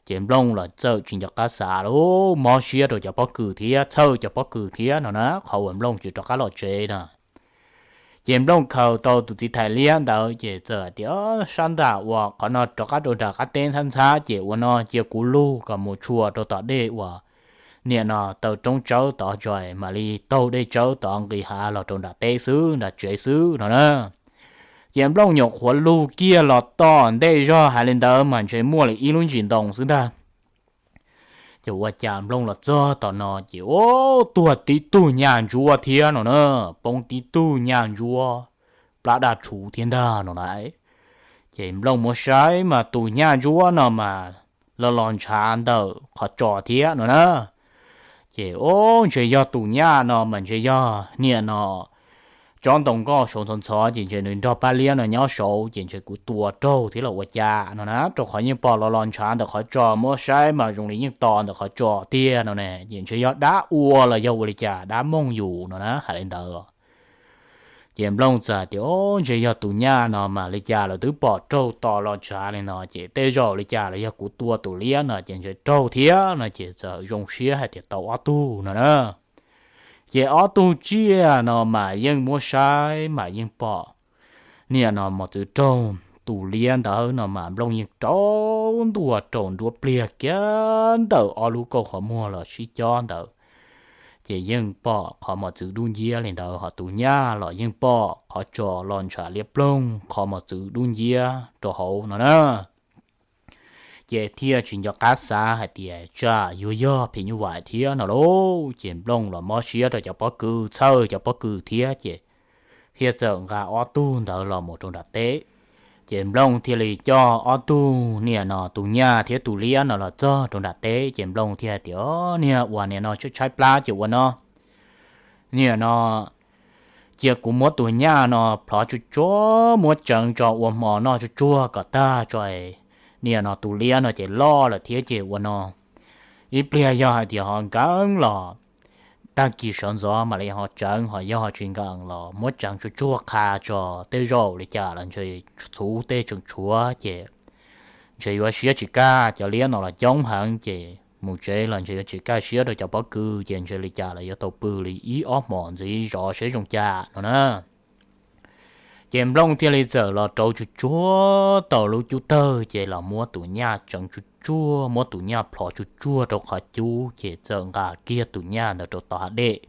Ces Nplooj los txawm tsis nco qab xav lawm, mob siab rau cov pob kws thiab txhawj cov pob kws thiab no na, qhov uas Nplooj tsis rov qab los tsev na. Ces Nplooj khaws tau tus txiv thais liab ntawd ces txawm hais tias sab nram uas qhov no rov qab rau nram qab teb ntxhab ntxhab ces ua no cia kuv lug kom mus tshua rau tom dej uas niam no taw roob tsawb tod tso mam li taug dej tsawb tod nqis hav los rau nram teb xwb nram tsev xwb no na. Ces Nplooj nyuam qhuav lug kiag los tom ntej zog hais li ntawd mas ntshe muaj li ib lub ntsis ntoo xwb ntag. Ces ua cas Nplooj los txog tom no ces o, tuag tib tug nyaj ntsuab thiab no na, poob tib tug nyaj ntsuab plab daj rhuv thiab ntag no lauj. Ces Nplooj muab saib mas tus nyaj ntsuab no mas los los ntshav ntawm qhov tsos thiab no na. Ces o, ntshe yog tus nyaj no mas ntshe yog niam no tsob ntoo nkoj saud ntxhov ntxhov ces ntshe nws nrog pab liab no nyob saud ces ntshe kuv tua raug thiab los ua cas no na, rau qhov yeej pom los los ntshav ntawm qhov tsos, muab saib mas zoo li yeej to ntawm qhov tsos tiag no ne, ces ntshe yog dab ua los yog ua li cas dab mooj yus no na, hais li ntawd. Ces Nplooj txawm tias o, ntshe yog tus nyaj no mas li cas los twb pom raug to los ntshav li no ces tej zaum li cas los yog kuv tua tus liab no ces ntshe raug thiab no ces txawm zoo siab hais tias tau ob tug no na. Ces ob tug tsiaj no mas yeej muab saib mas yeej pom niam no mos txwv raug tus liab ntawd no mas Nplooj yeej rau ntua rau nruab pliag kiag ntawm ob lub kauj qhov muag los sib cob ntawd. Ces yeej pom qhov mos txwv dub nciab li ntawd, ho tus nyaj los yeej pom qhov tso los ntshav liab ploog qhov mos txwv dub nciab rau hauv no na. Ces thiaj tsis nco qab xav hais tias tsam yuav yog phim nyuj vais thiab no lauj. Ces Nplooj los mob siab rau cov pob kws, txhawj cov pob kws thiab, ces thiaj txawm nqa ob tug ntawd los mus rau nram teb. Ces Nplooj thiaj li coj ob tug niam no tus nyaj thiab tus liab no los txog rau nram teb, ces Nplooj thiaj hais tias, Niag uas niam no tshaib tshaib plab ces ua no, niam no cia kuv muab tus nyaj no plhov tsuag tsuag, muab tseev tso ua hmo noj tsuag tsuag kom tag tso. Niam no tus liab no ces loj lawm thiab ces ua no, ib pliag yog hais tias ho nkees los tag kis sawv ntxov mam li ho tseev, ho yog ho tsis nkees los muab tseev tsuag tsuag qha tso, tej zaum li cas los ntshe txhuv tej tseem tshuav ces ntshe yuav siab tsis kaj, cov liab no los coob heev ces mus tsev los ntshe yuav tsis kaj siab rau cov pob kws, ces ntshe li cas los yuav tau pw li ib ob hmos ntxiv zov seb zoo cas no na. Ces Nplooj thiaj li txawm los rauv tsuag tsuag tau lub cub tawg, ces los muab tus nyaj tseev tsuag tsuag, muab tus nyaj plhov tsuag tsuag rau qhov cub, ces txawm nqa kiag tus nyaj ntawd rau tom hav dej.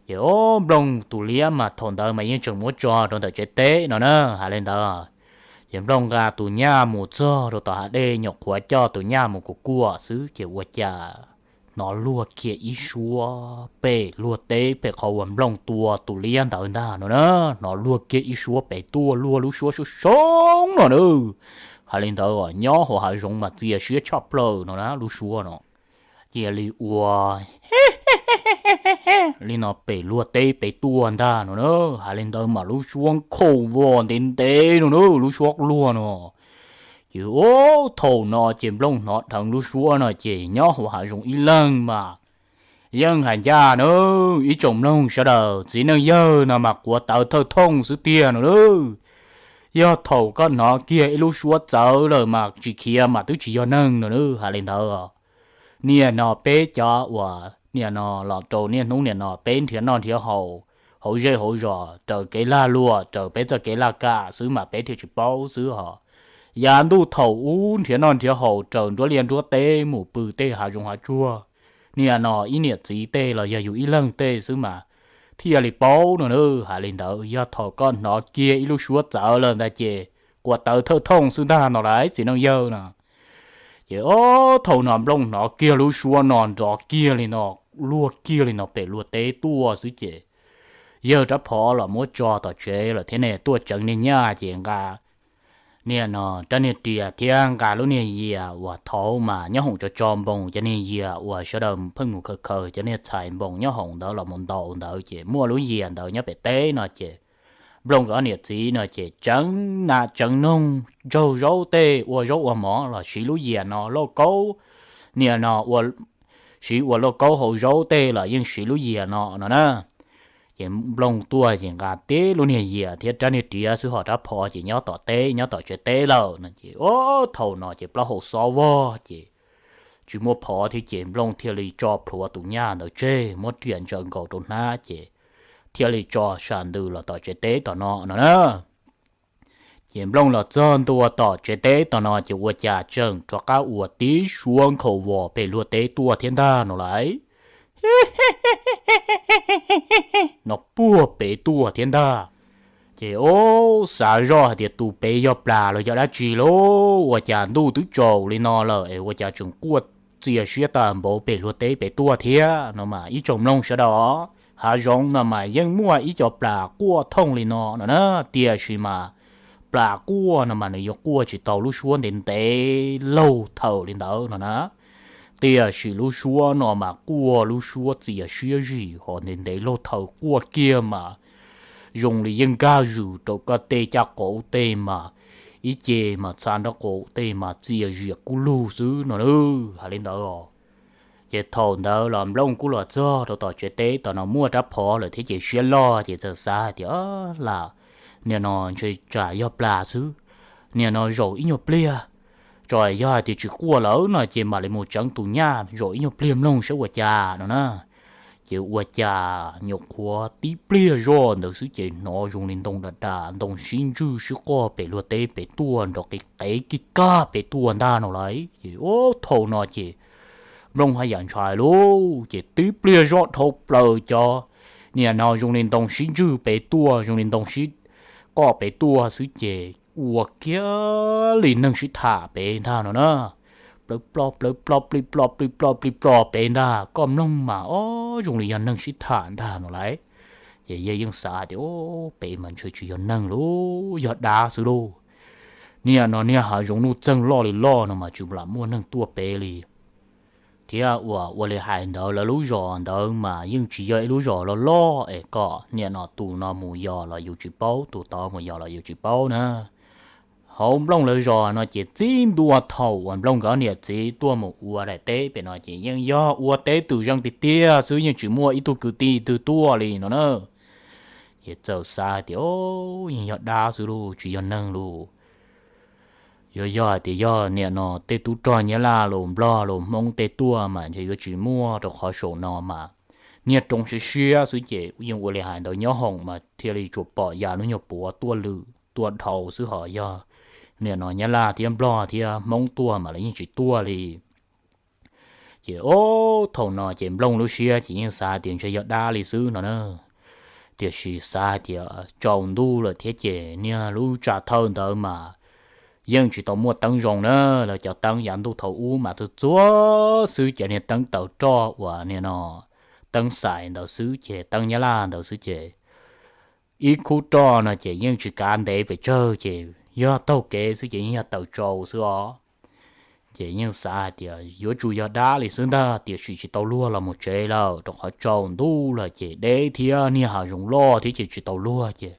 Ces o, Nplooj tus liab mas thaum ntawd mas yeej tseem muab tso rau ntawm tsev teb no na, hais li ntawd. Ces Nplooj nqa tus nyaj mus txog rau tom hav dej, nyuam qhuav coj tus nyaj mus kuam kuam xwb, ces ua cas hnov luag kiag ib suab pem luag teb pem qhov uas Nplooj tua tus liab ntawd ntag no na. Hnov luag kiag ib suab pem tuaj, luag lub suab soob soob no na. Hais li ntawd, nyob hauv hav zoov mas txias siab tshaj plaws no na, lub suab no cia li ua li no pem luag teb pem tuaj ntag no na. Hais li ntawd mas lub suab nkhaus vos ntev ntev no na, lub suab luag no. Ces o, thaum no ces Nplooj hnov dheev lub suab no ces nyob hauv hav zoov ib leeg mas yeej hais ncaj na, ib tsoom mloog sawv daws, txiv neej yawg no mas quav tawv thawj thooj xwb tiag no na. Yog thaum koj hnov kiag ib lub suab txawv lawm mas tsis khiav mas twb tsis yog neeg no na. Hais li ntawd, niaj no peb cov uas niaj no los rau niaj hnub niaj no peb nrhiav noj nrhiav haus hauv zej hauv zos, raws kev lag luam, raws peb txoj kev laj kam xwb mas peb thiaj tsis paub xwb hos. Yav ntuj thaum ub nrhiav noj nrhiav haus raws nruab liaj nruab teb mus pw tej hav zoov hav tsuag, niaj no ib niam txiv tej los yog yus ib leeg tej xwb mas thiaj li paub no na. Hais li ntawd, yog thaum koj hnov kiag ib lub suab txawv lawm ntag ces quav tawv thawj thooj xwb ntag no lauj, txiv neej yawg no. Ces o, thaum no Nplooj hnov kiag lub suab no nrov kiag li no, luag kiag li no pem luag teb tuaj xwb ces yawg rab phom los muab tso tom tsev lawm thiab ne, tuaj tseev niag nyaj ces nqa niaj no rab niag riam thiab nqa lub niag yias uas thaud mas nyob hoom tso tso npoos, cov niag yias uas sawv daws pheej mus khaws khaws cov niag txhais npoos nyob hoom ntawd los mus ntaus ntawd, ces muaj lub yias ntawd nyob pem teb no ces Nplooj nkawd ob niam txiv no ces tseev nas tseev noog, ntsaug zaub tej, ua zaub ua mov los siv lub yias no, lauj kaub, niaj no ua, siv ua lauj kaub hau zaub tej los yeej siv lub yias no no na. Ces Nplooj tuaj ces nqa tib lub niag yias thiab rab niag riam xwb, ho rab phom ces nyob tom teb, nyob tom tsev teb lawm no ces o, thaum no ces plaub hau xob vog ces tsis muaj phom thiab ces Nplooj thiaj li tso plhuav tus nyaj ntawd tseg, muab riam ntsaws nkaus rau hnab ces thiaj li tso sam ntws los tom tsev teb tom no no na. Ces Nplooj los txog ntua tom tsev teb tom no ces ua cas tseem rov qab ua tib suab nkhaus vos pem luag teb tuaj thiab ntag no lauj. No puag pem tuaj thiab ntag. Ces o, xav zoj hais tias tus pem yog plas los yog dab tsi lauj, ua cas ntuj twb tsaus li no lawm es ua cas tseem quaj txias siab tag npaum pem luag teb pem tuaj thiab no mas ib tsoom mloog sawv daws, hav zoov no mas yeej muaj ib co plas quaj thooj li no no na, tiam sis mas plas quaj no mas nws yuav quaj tsis tau lub suab ntev ntev laug thawm li ntawd no na. Tiam sis lub suab no mas quaj lub suab txias siab zim ho ntev ntev laug thawm, quaj kiag mas zoo li yeej nkag zws rau koj tej caj qauv tej mas ib ce mas txha nraub qaum tej mas txias zias kub lug xwb no na. Hais li ntawd os. Ces thaum ntawd los Nplooj kuj los txog rau tom tsev teb tom no muaj rab phom lawm thiab ces siab loj ces txawm xav hais tias, lam, niaj no ntshe tsam yog plas xwb, niaj no zaum ib nyuag pliag, tso yog hais tias tsis quaj lawm no ces mam li mus tseev tus nyaj zaum ib nyuag pliag mloog saib ua cas no na. Ces ua cas nyuam qhuav tib pliag zoj ntawd xwb ces hnov zoo li ntoo da da, ntoo sib ntswj sib qoj pem luag teb pem tuaj nrov qis qev kig kag pem tuaj ntag no lauj. Ces ub thaum no ces Nplooj haj yam ntshai lauj, ces tib pliag zoj dhau plaws cov niam no zoo li ntoo sib ntswj pem tuaj, zoo li ntoo sib qoj pem tuaj xwb ces ua kiag li neeg sib tham pem ntag no na. Plawv ploj plawv ploj plig ploj plig ploj plig ploj pem ntag, koj mloog mas ob zoo li yog neeg sib tham ntag no lauj. Ces yawg yeej xav tias, Ub, pem mas ntshe tsis yog neeg lauj, yog dab xwb lauj. Niaj no niag hav zoov nuj txeeg loj li loj no mas tsis lam muaj neeg tuaj pem li. Thiab uas ua li hais ntawd lawv lub zos ntawd mas yeej tsis yog ib lub zos loj loj es kom niaj no tus no mus yos los yus tsis paub, tus tod mus yos los yus tsis paub na. Hauv Nplooj lawv zos no ces txij ntua thaum uas Nplooj nkawd niam txiv tuaj mus ua daim teb pem no ces yeej yog ua teb twm zeej tiag tiag xwb, yeej tsis muaj ib tug kwv tij twg tuaj li no na. Ces txawm xav tias, Ub, yeej yog dab xwb lauj, tsis yog neeg lauj. Yuav yog hais tias yog niaj no tej tub rog Nyab Laj los Nplog los Hmoob tej tuaj mas ntshe yuav tsis muaj, rau qhov saum no mas niag roob siab siab xwb ces yeej ua li hais ntawd nyob hoom mas thiaj li tsuas pom ya lub nyuag puav tuaj lwm tuaj dhau xwb, ho yog niaj no Nyab Laj thiab Nplog thiab Hmoob tuaj mas lawv yeej tsis tuaj li. Ces ub thaum no ces Nplooj lub siab ces yeej xav tias ntshe yog dab li xwb no na. Tiam sis xav hais tias tsaus ntuj lawm thiab ces niag lub tsam thawj ntawd mas yeej tsis tau muaj teeb zoo na, lawv cov teeb yav ntuj thaum ub mas txuag txuag xwb, cov niag teeb taws roj uas niaj no teeb xais ntawd xwb ces teeb Nyab Laj ntawd xwb ces ib khub roj no ces yeej tsis kav ntev pes tsawg ces yog taug kev xwb ces yeej yog taws tsaus xwb os. Ces yeej xav hais tias yuav tsum yog dab li xwb ntag, tiam sis tsis tau luag los mus tsev lawm rau qhov tsaus ntuj lawm ces deb thiab niag hav zoov loj thiab ces tsis tau luag ces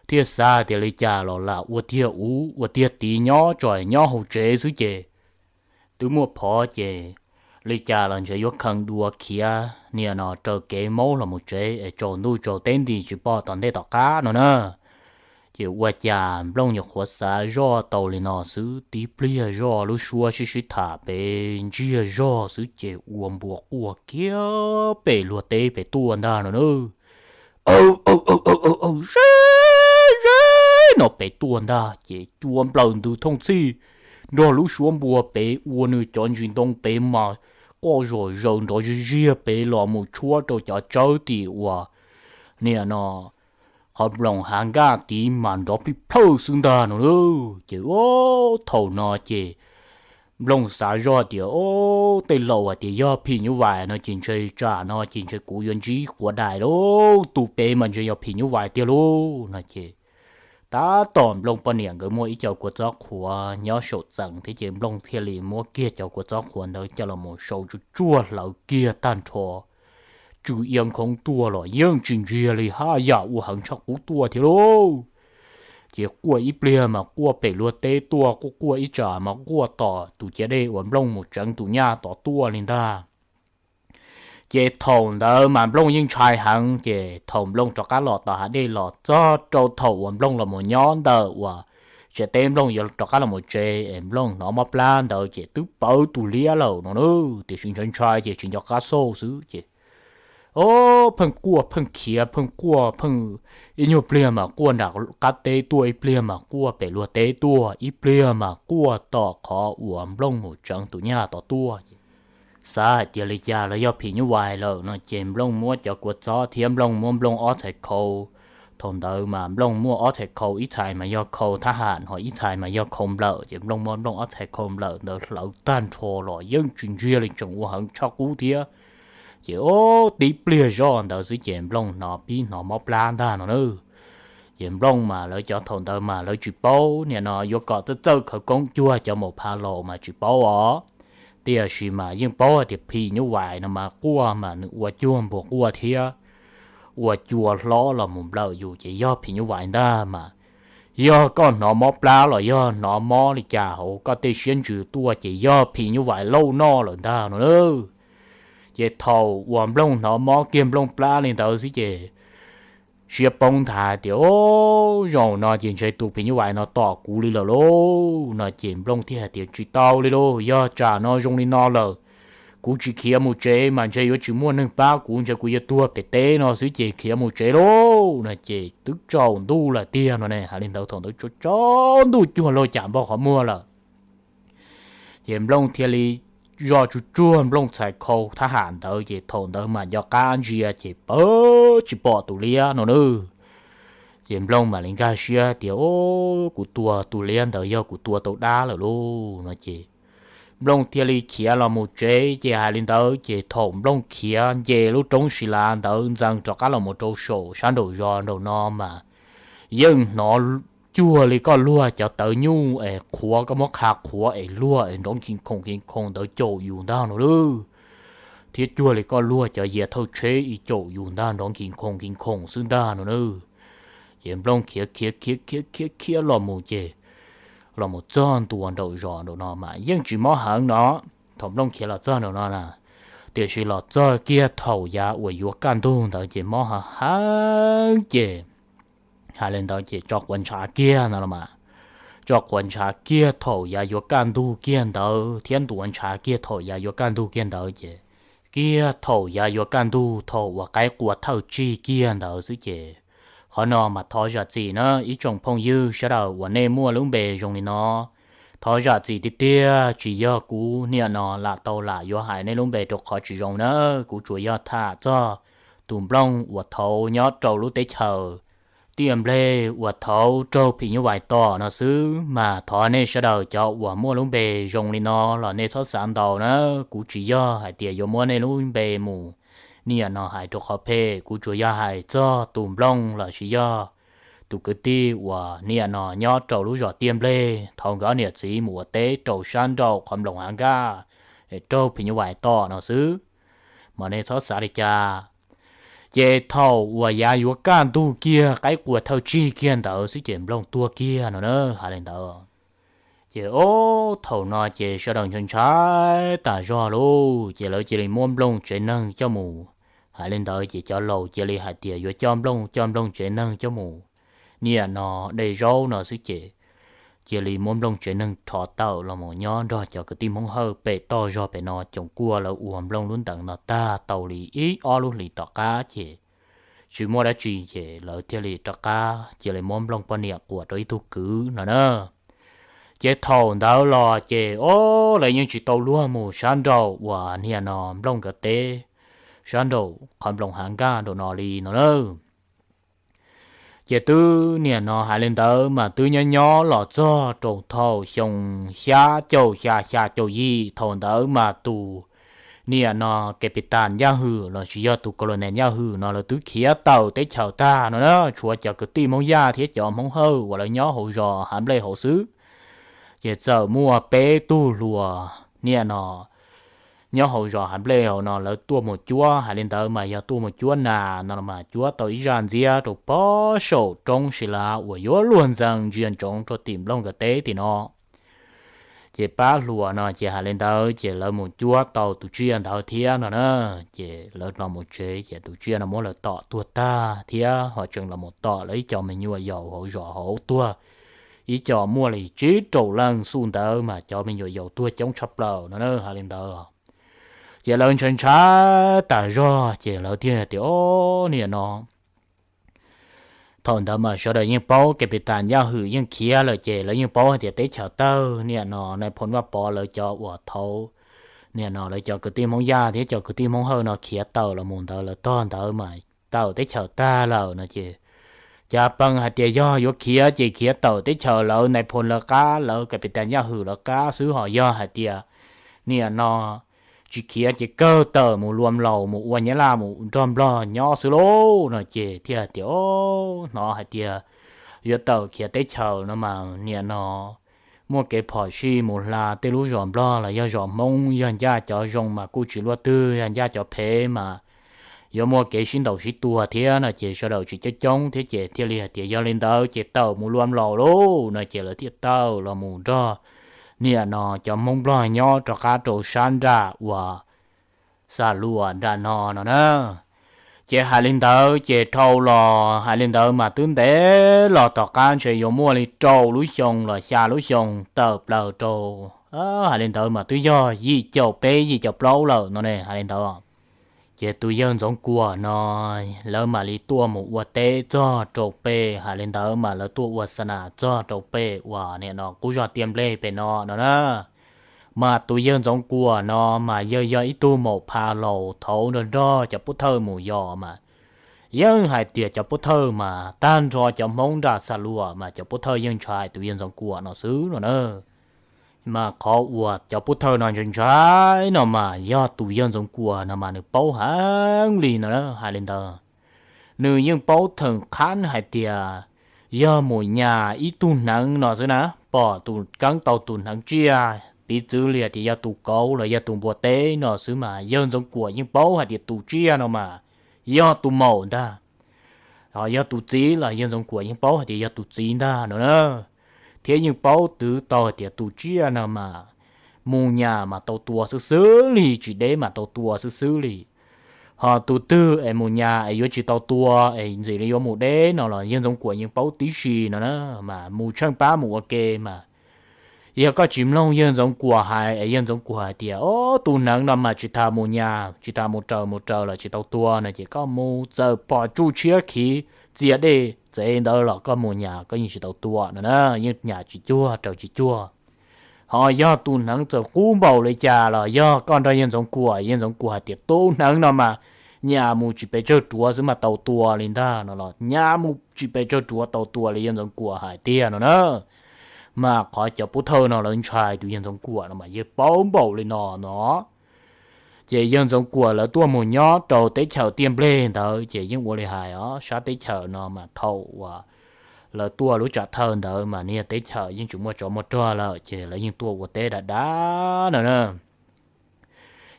thiaj xav tias li cas los lam ua tiag ub ua tiag tid nyob tso nyob hauv tsev xwb ces twb muaj phov ces li cas los ntshe yuav kheev dua khiav niaj no raws kev maub los mus tsev es tsaus ntuj tsaus teb nti tsis pom tom ntej tom qab no na. Ces ua cas Nplooj nyuam qhuav xav zoj tau li no xwb tib pliag zoj lub suab sib sib tham pem ntsiag zog xwb ces ua npua quaj kiag pem luag teb pem tuaj ntag no na. Aw, aw, aw, aw, aw, ze, ze no pem tuaj ntag ces cua nplawm ntws thooj txhij nrog lub suab npua pem ua nws cov ntsis ntoo pem mas quaj zom zaws nrov ziag ziag pem los mus tshuab rau cov tsawb tim uas niaj no qhov nploos hav nkaj tid mas nrov plig plhawj xwb ntag no lauj. Ces ub thaum no ces Nplooj xav zoj tias, Ub, tej laus hais tias yog phim nyuj vais no ces ntshe tsam no ces ntshe kuv yuav ntsib quav dais lauj, tus pem mas ntshe yog phim nyuj vais tiag lauj no ces tab tom Nplooj poj niam nkawd muaj ib co kua txob qhuav nyob saum txeev thiab ces Nplooj thiaj li muab kiag cov kua txob qhuav ntawd coj los mus sau tsuj tsuag hlawv kiag tag nrho. Tsw ia nkhoov tuaj los yeej tsis ntsiag li, haj yam ua heev tshaj qub tuaj thiab lauj. Ces quaj ib pliag mas quaj pem luag teb tuaj, quaj quaj ib tsam mas quaj tom tus ciav dej uas Nplooj mus tseev tus nyaj tod tuaj li ntag. Ces thaum ntawd mas Nplooj yeej ntshai heev, ces thaum Nplooj rov qab los tom hav dej los txog rau thaum uas Nplooj los mus nyob ntawm uas tsev teb Nplooj yuav rov qab los mus tsev es Nplooj hnov mob plab ntawd ces twb pawv tus liab lawm no na, tiam sis ntshai ntshai ces tsis nco qab xauj xwb ces, o, pheej quaj pheej khiav pheej quaj pheej, ib nyuag pliag mas quaj nram qab teb tuaj, ib pliag mas quaj pem luag teb tuaj, ib pliag mas quaj tom qhov uas Nplooj mus tseev tus nyaj tod tuaj. Xav hais tias li cas los yog phim nyuj vais lawm no ces Nplooj muab cov kua txob thiab Nplooj muab Nplooj ob txhais khau. Thaum ntawd mas Nplooj muaj ob txhais khau, ib txhais mas yog khau thab ham, ho ib txhais mas yog khau nplawm, ces Nplooj muab Nplooj ob txhais khau nplawm ntawd hlawv tag nrho los yeej tsis ntsiag li, tseem ua heev tshaj qub thiab. Ces o, tib pliag zoj ntawd xwb ces Nplooj hnov pib hnov mob plab ntag no na. Ces Nplooj mas lawv cov thaum ntawd mas lawv tsis paub, nim no yuav kom txawj txawj khawv koob cuag cov maum pha laus mas tsis paub os. Tiam sis mas yeej paub hais tias phim nyuj vais no mas quaj mas nws ua cuag npua quaj thiab ua cua hlob los mus nplawm yus ces yog phim nyuj vais ntag mas. Yog koj hnov mob plab los yog hnov mob li cas hauv koj tej siab ntsws tuaj ces yog phim nyuj vais lauj noj lawm ntag no na. Ces thaum uas Nplooj hnov mob kiag Nplooj plab li ntawd xwb ces siab poob nthav tias, O, zaum no ces ntshe tus phim nyuj vais no tom kuv li lawm lauj no ces Nplooj thiaj hais tias, Tsis tau li lauj, yog tsam no zoo li no lawm, Kuv tsis khiav mus tsev mas ntshe yuav tsis muaj neeg pab kuv, ntshe kuv yuav tuag pem teb no xwb ces khiav mus tsev lauj no ces twb tsaus ntuj lawm tiag no ne. Hais li ntawd thaum ntawd tsaus ntuj cuag luag cas npog qhov muag lawm. Ces Nplooj thiaj li zoj tsuj tsuag Nplooj txhais khau thab ham ntawd ces thaum ntawd mas nco qab ntsia ces pawg tsis pom tus liab no na. Ces Nplooj mam li nkag siab tias, Kuv tua tus liab ntawd yog kuv tua tau dab lawm lauj no ces Nplooj thiaj li khiav los mus tsev. Ces hais li ntawd ces thaum Nplooj khiav nce lub roob si lav ntawd ntxees rov qab los mus rau saum sab nraum zos nraum no mas yeej hnov cuag li koj luag cov tawv nyuj es qhuav koj muab qha qhuav es luag es nrov nkis khoom nkis khoom ntawd caum yus ntag no lauj. Thiab cuag li koj luag cov yias thawj tsheb es caum yus ntag nrov nkis khoom nkis khoom xwb ntag no na. Ces Nplooj khiav khiav khiav khiav khiav khiav los mus ces los mus txog ntua nraum zos nraum no mas yeej tsis mob heev no. Thaum Nplooj khiav los txog nraum no na, tiam sis los txog kiag thaum yav uas yuav kaj ntug ntawd ces mob heev heev ces hais li ntawd ces tso quav ntshav kiag no los mas, tso quav ntshav kiag thaum yav yuav kaj ntug kiag ntawd thiab ntuav ntshav kiag thaum yav yuav kaj ntug kiag ntawd ces kiag thaum yav yuav kaj ntug thaum uas qaib qua thawj tsig kiag ntawd xwb ces qhov no mas thov zam txim na ib tsoom phooj ywg sawv daws uas nej muaj lub npe zoo li no. Thov zam txim tiag tiag, tsis yog kuv niam no lam tau lam yuav hais nej lub npe rau qhov tsis zoo na. Kuv tsuas yog tham txog tus Nplooj uas thaud nyob rau lub teb chaws Tiaj Nplej uas thaud raug phim nyuj vais tom no xwb mas thov nej sawv daws cov uas muaj lub npe zoo li no los nej txhob xav ntau na. Kuv tsis yog hais tias yuav muab nej lub npe mus niam no hais rau qhov phem, kuv tsuas yog hais txog tus Nplooj los sis yog tus kwv tij uas niam no nyob rau lub zos Tiaj Nplej thaud nkawd niam txiv mus ua teb rau sab nraum qhov nploos hav nkaj es raug phim nyuj vais tom no xwb, mas nej txhob xav li cas. Ces thaum uas yav yuav kaj ntug kiag qaib qua thawj tsig kiag ntawd xwb ces Nplooj tuag kiag no na, hais li ntawd. Ces ob thaum no ces sawv daws ntshai ntshai tas zog lauj, ces lawv cia li muab Nplooj tsev neeg coj mus. Hais li ntawd ces cov laus cia li hais tias yuav coj Nplooj, coj Nplooj tsev neeg coj mus niam no de zaub no xwb ces cia li muab Nplooj tsev neeg rho tawm los mus nyob nrog cov kwv tij Hmoob Hawj pem toj zog pem no, coom kuaj lawv ua Nplooj lub ntees no tag tau li ib ob lub hlis tom qab ces tsis muaj dab tsi ces lawv thiaj li rov qab cia li muab Nplooj poj niam quas rau ib tug kwv no na. Ces thaum ntawd los ces ob lawv yeej tsis tau luag mus sab nraum uas niam no Nplooj nkawd teb, sab nraum qhov nploos hav nkaj nraum no li no na. Ces twb niam no hais li ntawd mas twb nyob nyob los txog rau thaum xyoo xya caum xya xya caum yim, thaum ntawd mas tus niam no Capitán Yaj Hwm los sis yog tus Colonel Yaj Hwm no lawv twb khiav tawm teb chaws tag no na, tshuav cov kwv tij Hmoob Yaj thiab cov Hmoob Hawj uas lawv nyob hauv zos Hav Nplej hauv xwb. Ces txawm muaj peb tug hluas niam no nyob hauv zos Hav Nplej hauv no lawv tuaj mus cuab, hais li ntawd mas yog tuaj mus cuab nas no mas cuab tau ib zaj ntxiab rau pob saum roob si lav uas yuav luag ntxees ntsia ntsoov rau tim Nplooj nkawd teb tim no. Ces pab hluas no ces hais li ntawd ces lawv mus cuab tau tus tsiaj ntawd thiab no na. Ces lawv los mus tsev ces tus tsiaj no muab lawv tom tuag tag thiab ho tseem los mus tom lawv ib co me nyuam yaus hauv zos hauv tuag ib co muaj li tsib rau leej xwb ntawd mas cov me nyuam yaus tuag coob tshaj plaws no na, hais li ntawd. Ces lawv ntshai ntshai tas zog ces lawv thiaj tias, Ob, niam no thaum ntawd mas sawv daws yeej paub Capitán Yaj Hwm yeej khiav lawm ces lawv yeej paub hais tias teb chaws tawg niam no Nais Phoo Vaj Pov lawv cov uas thaud niam no lawv cov kwv tij Hmoob Yaj thiab cov kwv tij Hmoob Hawj no khiav tawm los mus ntawd lawv tog ntawd mas tawm teb chaws tag lawm no ces cav pees hais tias yog yuav khiav ces khiav tawm teb chaws lawv Nais Phoo lawv qab, lawv Capitán Yaj Hwm lawv qab xwb, ho yog hais tias niam no tsis khiav ces kawg tawm mus lua laus mus ua Nyab Laj mus nrog Nplog nyob xwb lauj no ces thiaj tias, Ob, hnov hais tias yuav tawm khiav teb chaws no mas niam no muaj kev phom sij mus hla tej lub zos Nplog los yog zos Hmoob, yog ncaj cov zoo mas kuj tsis luaj twg, yog ncaj cov phem mas yuav muaj kev sib ntaus sib tua thiab no ces sawv daws tsis coob coob thiab ces thiaj li hais tias yog li ntawd ces tawm mus lua laus lauj no ces lawv thiaj tawm los mus nrog niam no cov Hmoob Nplog nyob rov qab rau sab nram uas Xa Luas nram no no na. Ces hais li ntawd ces dhau los hais li ntawd mas twb ntev los tom qab ntshe yuav muaj li rau lub xyoo los xya lub xyoo tawm plaws rau, hais li ntawd mas twb yog yim caum peb yim caum plaub lawm no ne, hais li ntawd. Ces tus yawg Ntxoov Kuam no lawv mam li tuaj mus ua teb txog rau pem, hais li ntawd mas lawv tuaj ua xa nas txog rau pem uas nim no qub zos Tiaj Nplej pem no no na. Mas tus yawg Ntxoov Kuam no mas yawg yog ib tug maum pha laus thaud nrog nrog cov pov thawj mus yos mas yeej hais tias cov pov thawj mas tag nrho cov Hmoob nram Xa Luam mas cov pov thawj yeej ntshai tus yawg Ntxoov Kuam no xwb no na. Mas qhov uas cov pov thawj no ntshai ntshai no mas yog tus yawg Ntxoov Kuam no mas nws paub heev li no na, hais li ntawd. Nws yeej paub theem qhab hais tias yog mus nyas ib tug hneev no xwb na, pom tus keeb tau tus hneev tsiaj, piv txwv li tias yog tus kauv los yog tus npua teb no xwb mas yawg Ntxoov Kuam yeej paub hais tias tus tsiaj no mas yog tus maum ntag. Ho yog tus txiv los yawg Ntxoov Kuam yeej paub hais tias yog tus txiv ntag no na. Thiab yeej paub twv tau hais tias tus tsiaj no mas mus nyas mas tau tua xwb xwb li, tsis deb mas tau tua xwb xwb li. Ho tus twg es mus nyas es yuav tsis tau tua es ntxim li yuav mus deb no los yawg Ntxoov Kuam yeej paub tib si no na. Mas mus tsheej pab mus ua ke mas yog koj tsis mloog yawg Ntxoov Kuam hais es yawg Ntxoov Kuam hais tias o, tus hneev no mas tsis tas mus nyas, tsis tas mus raws, mus raws los tsis tau tua no ces koj mus txawm pom tsuj tshiab khiv txia dej txev ntawd los koj mus nyas koj yeej tsis tau tua no na, yeej nyas tsis cuag raws tsis cuag. Ho yog tus hneev txawm qub npaum li cas los yog koj nrog yawg Ntxoov Kuam, yawg Ntxoov Kuam hais tias tus hneev no mas nyas mus tsis pes tsawg ruav xwb mas tau tua li ntag no los nyas mus tsis pes tsawg ruav tau tua li yawg Ntxoov Kuam hais tiag no na. Mas qhov cov pov thawj no lawv ntshai tus yawg Ntxoov Kuam no mas yawg paub npaum li no no. Ces yawg Ntxoov Kuam lawv tuaj mus nyob rau teb chaws Tiaj Nplej ntawd ces yeej ua li hais os, sab teb chaws no mas thaum uas lawv tuaj lub tsam thawj ntawd mas niag teb chaws yeej tsis muaj tsov muaj rog lawm ces lawv yeej tuaj ua teb dav dav no na.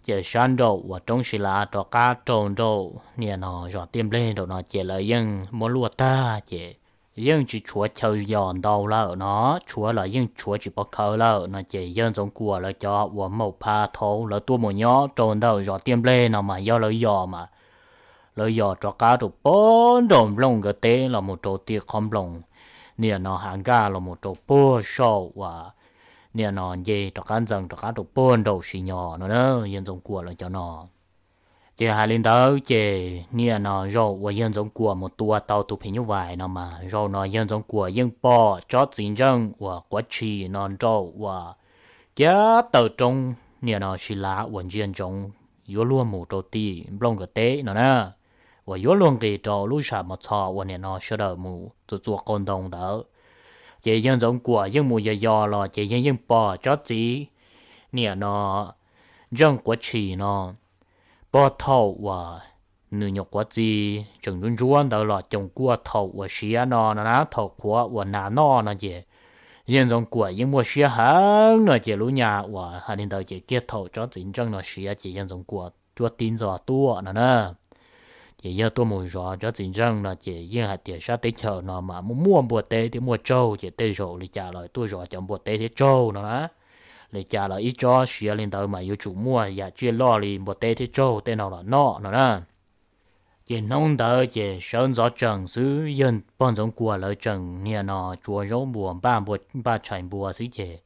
Ces sab nraum uas roob Sis Lav rov qab rau nraum niam no zos Tiaj Nplej nraum no ces lawv yeej muab luaj tag ces yeej tsis tshuav chaw yos ntau lawm no, tshuav los yeej tshuav tsis pov khawv lawm no ces yawg Ntxoov Kuam lawv cov uas maum pha thaud lawv tuaj mus nyob rau ntawm zos Tiaj Nplej no mas yog lawv yos mas lawv yos rov qab rau puag nraum nplooj nkawd teb los mus rau tim qhov nploos niam no Hav Nkaj los mus rau puag saum uas niam no nce rov qab ntxees rov qab rau puag nraum Sis Nyos no na, yawg Ntxoov Kuam lawv cov no. Ces hais li ntawd ces niam no zaum uas yawg Ntxoov Kuam mus tua tau tus phim nyuj vais no mas zaum no yawg Ntxoov Kuam yeej pom tsob txiv ntseej uas quav tshis no nraum uas kiag taw roob niam no Sis Lav uas ntsia ntsoov yuav luag mus rau tim nplooj nkawd teb no na, uas yuav luag nqis rau lub sam mos txhos uas niam no sawv daws mus txua txua qau ntoo ntawd. Ces yawg Ntxoov Kuam yeej mus yos yos los ces yawg yeej pom tsob txiv niam no ntseej quav tshis no, puag thaum uas nws nyuam qhuav txi tseem ntsuab ntsuab ntawd los coom kuaj thaum uas siav no no na, thaum qhuav uas nas noj no ces yawg Ntxoov Kuam yeej muaj siab heev no ces lub nyas uas hais li ntawd ces kiag thaum tsob txiv ntseej no siav ces yawg Ntxoov Kuam cuab tib ntxo tuaj no na. Ces yawg tuaj mus zov tsob txiv ntseej no ces yeej hais tias sab teb chaws no mas muaj muaj npua teb thiab muaj tsaug ces tej zaum li cas los tuaj zov cov npua teb thiab tsaug no na. Li cas los ib tsob siav li ntawd mas yuav tsum muaj yam tsiaj loj li npua teb thiab tsaug tej no los noj no na. Ces hnub ntawd ces sawv ntxov tsees xwb, yawg pog Ntxoov Kuam lawv tseem niam no tsuav zaub npua npaj npua npaj tshais npua xwb ces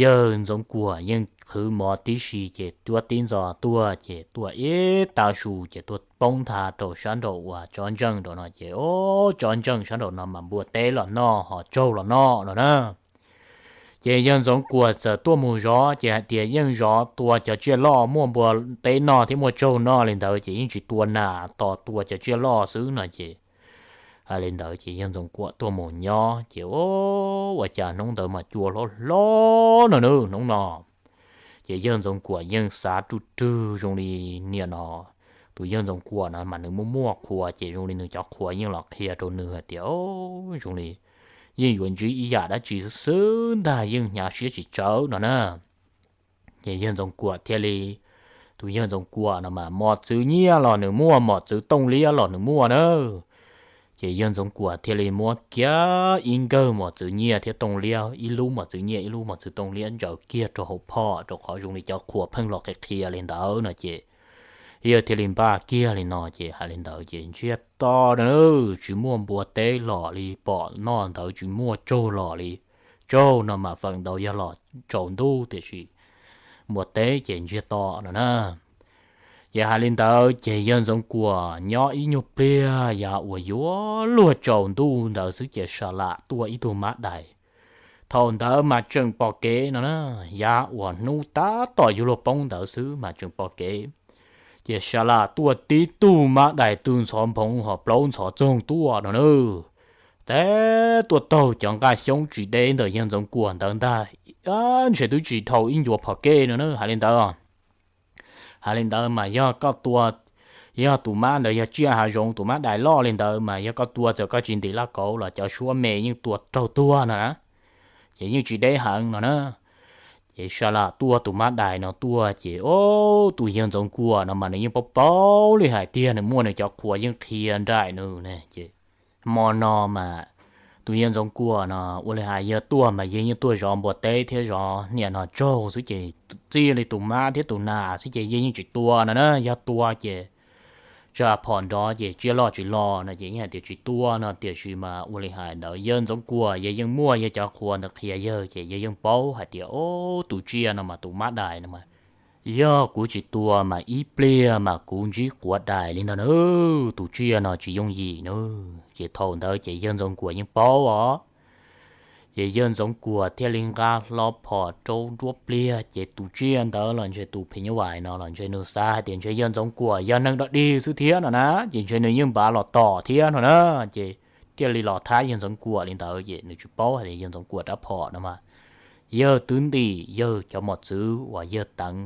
yawg Ntxoov Kuam yeej qhwv mov tib si ces cuab tib ntxo tuaj ces tuaj ib tav su ces tuaj poob nthav rau sab nraum uas tsob ntseej nraum no ces o, tsob ntseej sab nraum no mas npua teb los noj ho tsaug los noj no na. Ces yawg Ntxoov Kuam txawm tuaj mus zov ces hais tias yeej zov tua cov tsiaj loj muaj npua teb noj thiab muaj tsaug noj li ntawd ces yeej tsis tua nas, tos tua cov tsiaj loj xwb no ces hais li ntawd ces yawg Ntxoov Kuam tuaj mus nyob ces o, ua cas hnub ntawd mas cua hlob hlob no na hnub no. Ces yawg Ntxoov Kuam yeej xav ruj rwg zoo li niam no, tus yawg Ntxoov Kuam no mas nws muaj muaj qhua ces zoo li nws cov qhua yeej los qhia rau nws hais tias zoo li yeej yuav ntsib ib yam dab tsi xwb xwb ntag, yeej hnyav siab tsis tsawv no na. Ces yawg Ntxoov Kuam thiaj li, tus yawg Ntxoov Kuam no mas mos txwv nyiaj los nws muaj, mos txwv tooj liab los nws muaj na. Ces yawg Ntxoov Kuam thiaj li muab kiag ib nkawg mos txwv nyiaj thiab tooj liab, ib lub mos txwv nyiaj ib lub mos txwv tooj liab ntsaws kiag rau hauv phom, rau qhov zoo li cov qhua pheej los qhia qhia li ntawd no ces Yawg thiaj li npaj kiag li no ces hais li ntawd ces ntsiag to na, tsis muaj npua teb los li, pom noj ntawd tsis muaj tsaug los li. Tsaug no mas feem ntau yog los tsaus ntuj tiam sis npua teb ces ntsiag to no na. Ces hais li ntawd ces yawg Ntxoov Kuam nyob ib nyuag pliag yav uas yuav luag tsaus ntuj ntawd xwb ces sa lam tuaj ib tug mab dais. Thaum ntawd mas tseem pom kev no na, yav uas hnub tab tom yuav luag poob ntawd xwb mas tseem pom kev. Ces sa lam tuaj tib tug mab dais tw ntxhov nphoov ho plaub ntxhov txoog tuaj no na. Tab tuaj taug cov nqaj xyoob tsis deb ntawm yawg Ntxoov Kuam ntawd ntag, ntshe twb tsis dhau ib ncuav phom kej no na, hais li ntawd. Hais li ntawd mas yog koj tua, yog tus mab ntawd yog tsiaj hav zoov, tus mab dais loj li ntawd mas yog koj tua txawm koj tsis ntim laj kauv los cov suab me yeej tua raug tuag no na, ces yeej tsis deb heev no na. Ces sa lam tuaj tus mab dais no tuaj ces o, tus yawg Ntxoov Kuam no mas nws yeej paub paub li hais tias nws muaj nws cov qhua yeej qhia nraim nws ne ces hmo no mas tus yawg Ntxoov Kuam no ua li hais yawg tuaj mas yawg yeej tuaj zov npua teb thiab zov niam no tsaug xwb ces txij li tus mab thiab tus nas xwb ces yawg yeej tsis tua no na. Yog tua ces tsam phom nrov ces tsiaj loj tsis los no ces yeej hais tias tsis tua no. Tiam sis mas ua li hais ntawd yawg Ntxoov Kuam yawg yeej muaj yawg cov qhua ntawd qhia yawg ces yawg yeej paub hais tias o, tus tsiaj no mas tus mab dais no mas yog kuv tsis tua mas ib pliag mas kuv ntsib quav dais li ntag na. Tus tsiaj no tsis yooj yim na. Ces thaum ntawd ces yawg Ntxoov Kuam yeej paub os. Ces yawg Ntxoov Kuam thiaj li nqa hlo phom rau nruab pliag ces tus tsiaj ntawd los ntshe tus phim nyuj vais no los ntshe nws xav hais tias ntshe yawg Ntxoov Kuam yog neeg dog dig xwb thiab no na, ces ntshe nws yeej npav los tom thiab no na. Ces thiaj li los thab yawg Ntxoov Kuam li ntawd ces nws tsis paub hais tias yawg Ntxoov Kuam rab phom no mas yawg twb ntim yawg cov mos txwv uas yawg teev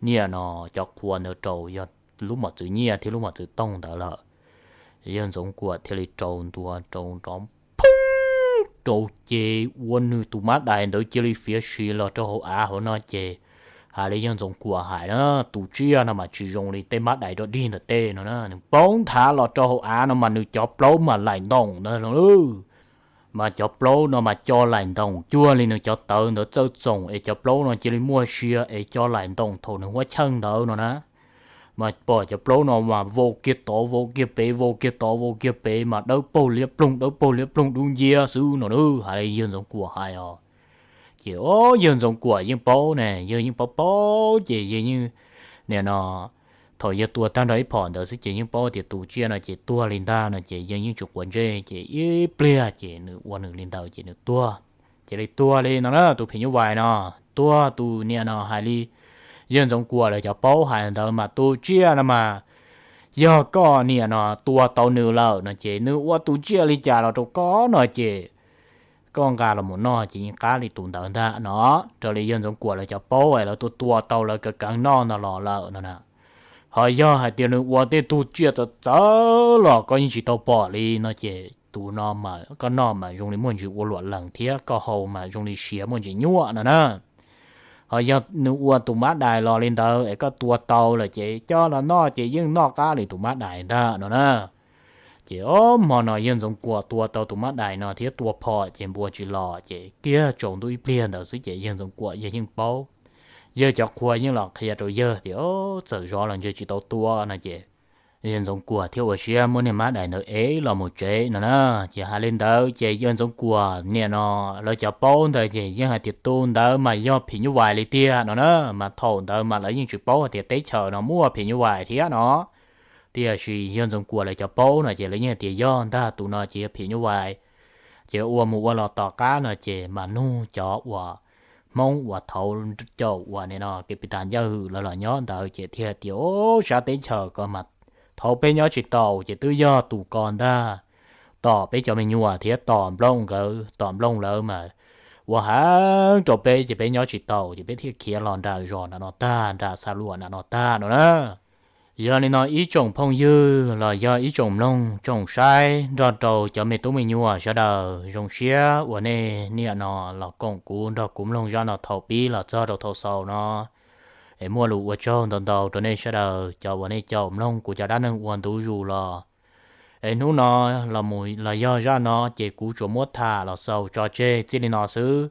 niam no cov qhua ntawd rau yog lub mos txwv nyiaj thiab lub mos txwv tooj ntawd lawm. Yawg Ntxoov Kuam thiaj li rau ntua rau nrov phooj rau ces ua nws tus mab dais ntawd cia li fiav si los rau hauv av hauv no ces hais li yawg Ntxoov Kuam hais na, tus tsiaj no mas tsis zoo li tej mab dais dog dig ntawm tej no na, nws poob nthav los rau hauv av no mas nws cov plaub mas laim ntoos ntawd mas cov plaub no mas co laim ntoos cuag li nws cov tawv ntawd txawj txoom es cov plaub no cia li muaj sia es co laim ntoos thaum nws huab cheej ntawd no na. Mas pom cov plaub no mas vau kiag tod vau kiag pem vau kiag tod vau kiag pem mas dawb paug liab ploog dawb paug liab ploog dub nciab xwb no na, hais li yawg Ntxoov Kuam hais os. Ces o, yawg Ntxoov Kuam yeej paub ne, yawg yeej paub paub ces yawg yeej, nim no thaum yawg tua tag nrho ib phom ntawd xwb ces yeej paub tias tus tsiaj no ces tuag li ntag no ces yawg yeej tsis quav ntsej ces ib pliag ces nws ua nws li ntawd ces nws tuag. Cia li tuag li no na, tus phim nyuj vais no tuag. Tus niam no hais li yawg Ntxoov Kuam lawv cov paub hais ntawd mas tus tsiaj no mas yog koj niam no tua tau nws lawm no ces nws ua tus tsiaj li cas los rau koj no ces koj nqa los mus noj ces yeej qab li tus ntawd ntag no. Raws li yawg Ntxoov Kuam lawv cov paub es lawv tua tua tau lawv kav kav noj ntag los lawm no na. Ho yog hais tias nws ua tej tug tsiaj txawv txawv los koj yeej tsis tau pom li no ces tus no mas koj noj mas zoo li muaj ntsis ua luam lees thiab koj haus mas zoo li siav muaj ntsis nyuaj no na. Ho yog nws ua tus mab dais los li ntawd es koj tua tau lawm ces coj los noj ces yeej noj qab li tus mab dais ntag no na. Ces o, hmo no yawg Ntxoov Kuam tua tau tus mab dais no thiab tua phom ces npua tsis los ces kiag tsaus ntuj ib pliag ntawd xwb ces yawg Ntxoov Kuam yawg yeej paub. Yawg cov qhua yeej los qhia rau yawg tias o, txawm zov los ntshe tsis tau tua no ces yawg Ntxoov Kuam thiaj ua siab muab niag mab dais ntawd ev los mus tsev no na. Ces hais li ntawd ces yawg Ntxoov Kuam niam no lawv cov paub ntawd ces yeej hais tias tus ntawd mas yog phim nyuj vais li tiag no na. Mas thaum ntawd mas lawv yeej tsis paub hais tias teb chaws no muaj phim nyuj vais thiab no. Tiam sis yawg Ntxoov Kuam lawv cov paub no ces lawv yeej hais tias yog ntag, tus no ces yog phim nyuj vais. Ces ua mus ua los tom qab no ces mas nug cov uas Hmoob uas thaud caum uas nim no kev pis tas ncaj hwm lawv los nyob ntawd ces thiaj tias o, sab teb chaws ko mas thaud peb nyob tsis taus ces twb yog tus ko ntag tom peb cov me nyuam thiab tom nplooj nkawd, tom nplooj lawv mas ua heev rau peb ces peb nyob tsis taus ces peb thiaj khiav los nram zos nram no tag, nram xa luam nram no tag no na. Yog li no ib tsoom phooj ywg los yog ib tsoom mloog tsoom saib nrog rau cov me tub me nyuam sawv daws, zoo siab uas nej niam no los koom kuv nrog kuv mloog zaj no thaum pib los txog rau thaum xaus no. Es muaj lus ua tsaug ntau ntau rau nej sawv daws cov uas nej caum mloog kuv cov dab neeg ua ntu zus los. Es hnub no los mus los yog zaj no ces kuv tsuas muab tham los xaus tso tseg txij li no xwb.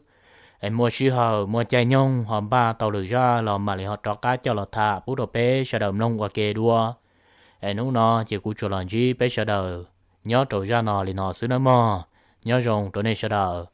Es muaj sij hawm muaj caij nyoog ho npaj tau lwm zaj los mam li ho rov qab coj los tham pub rau peb sawv daws mloog ua ke dua. Es hnub no ces kuv tsuas los ntsib peb sawv daws nyob rau zaj no li no xwb nawb mog. Nyob zoo rau nej sawv daws.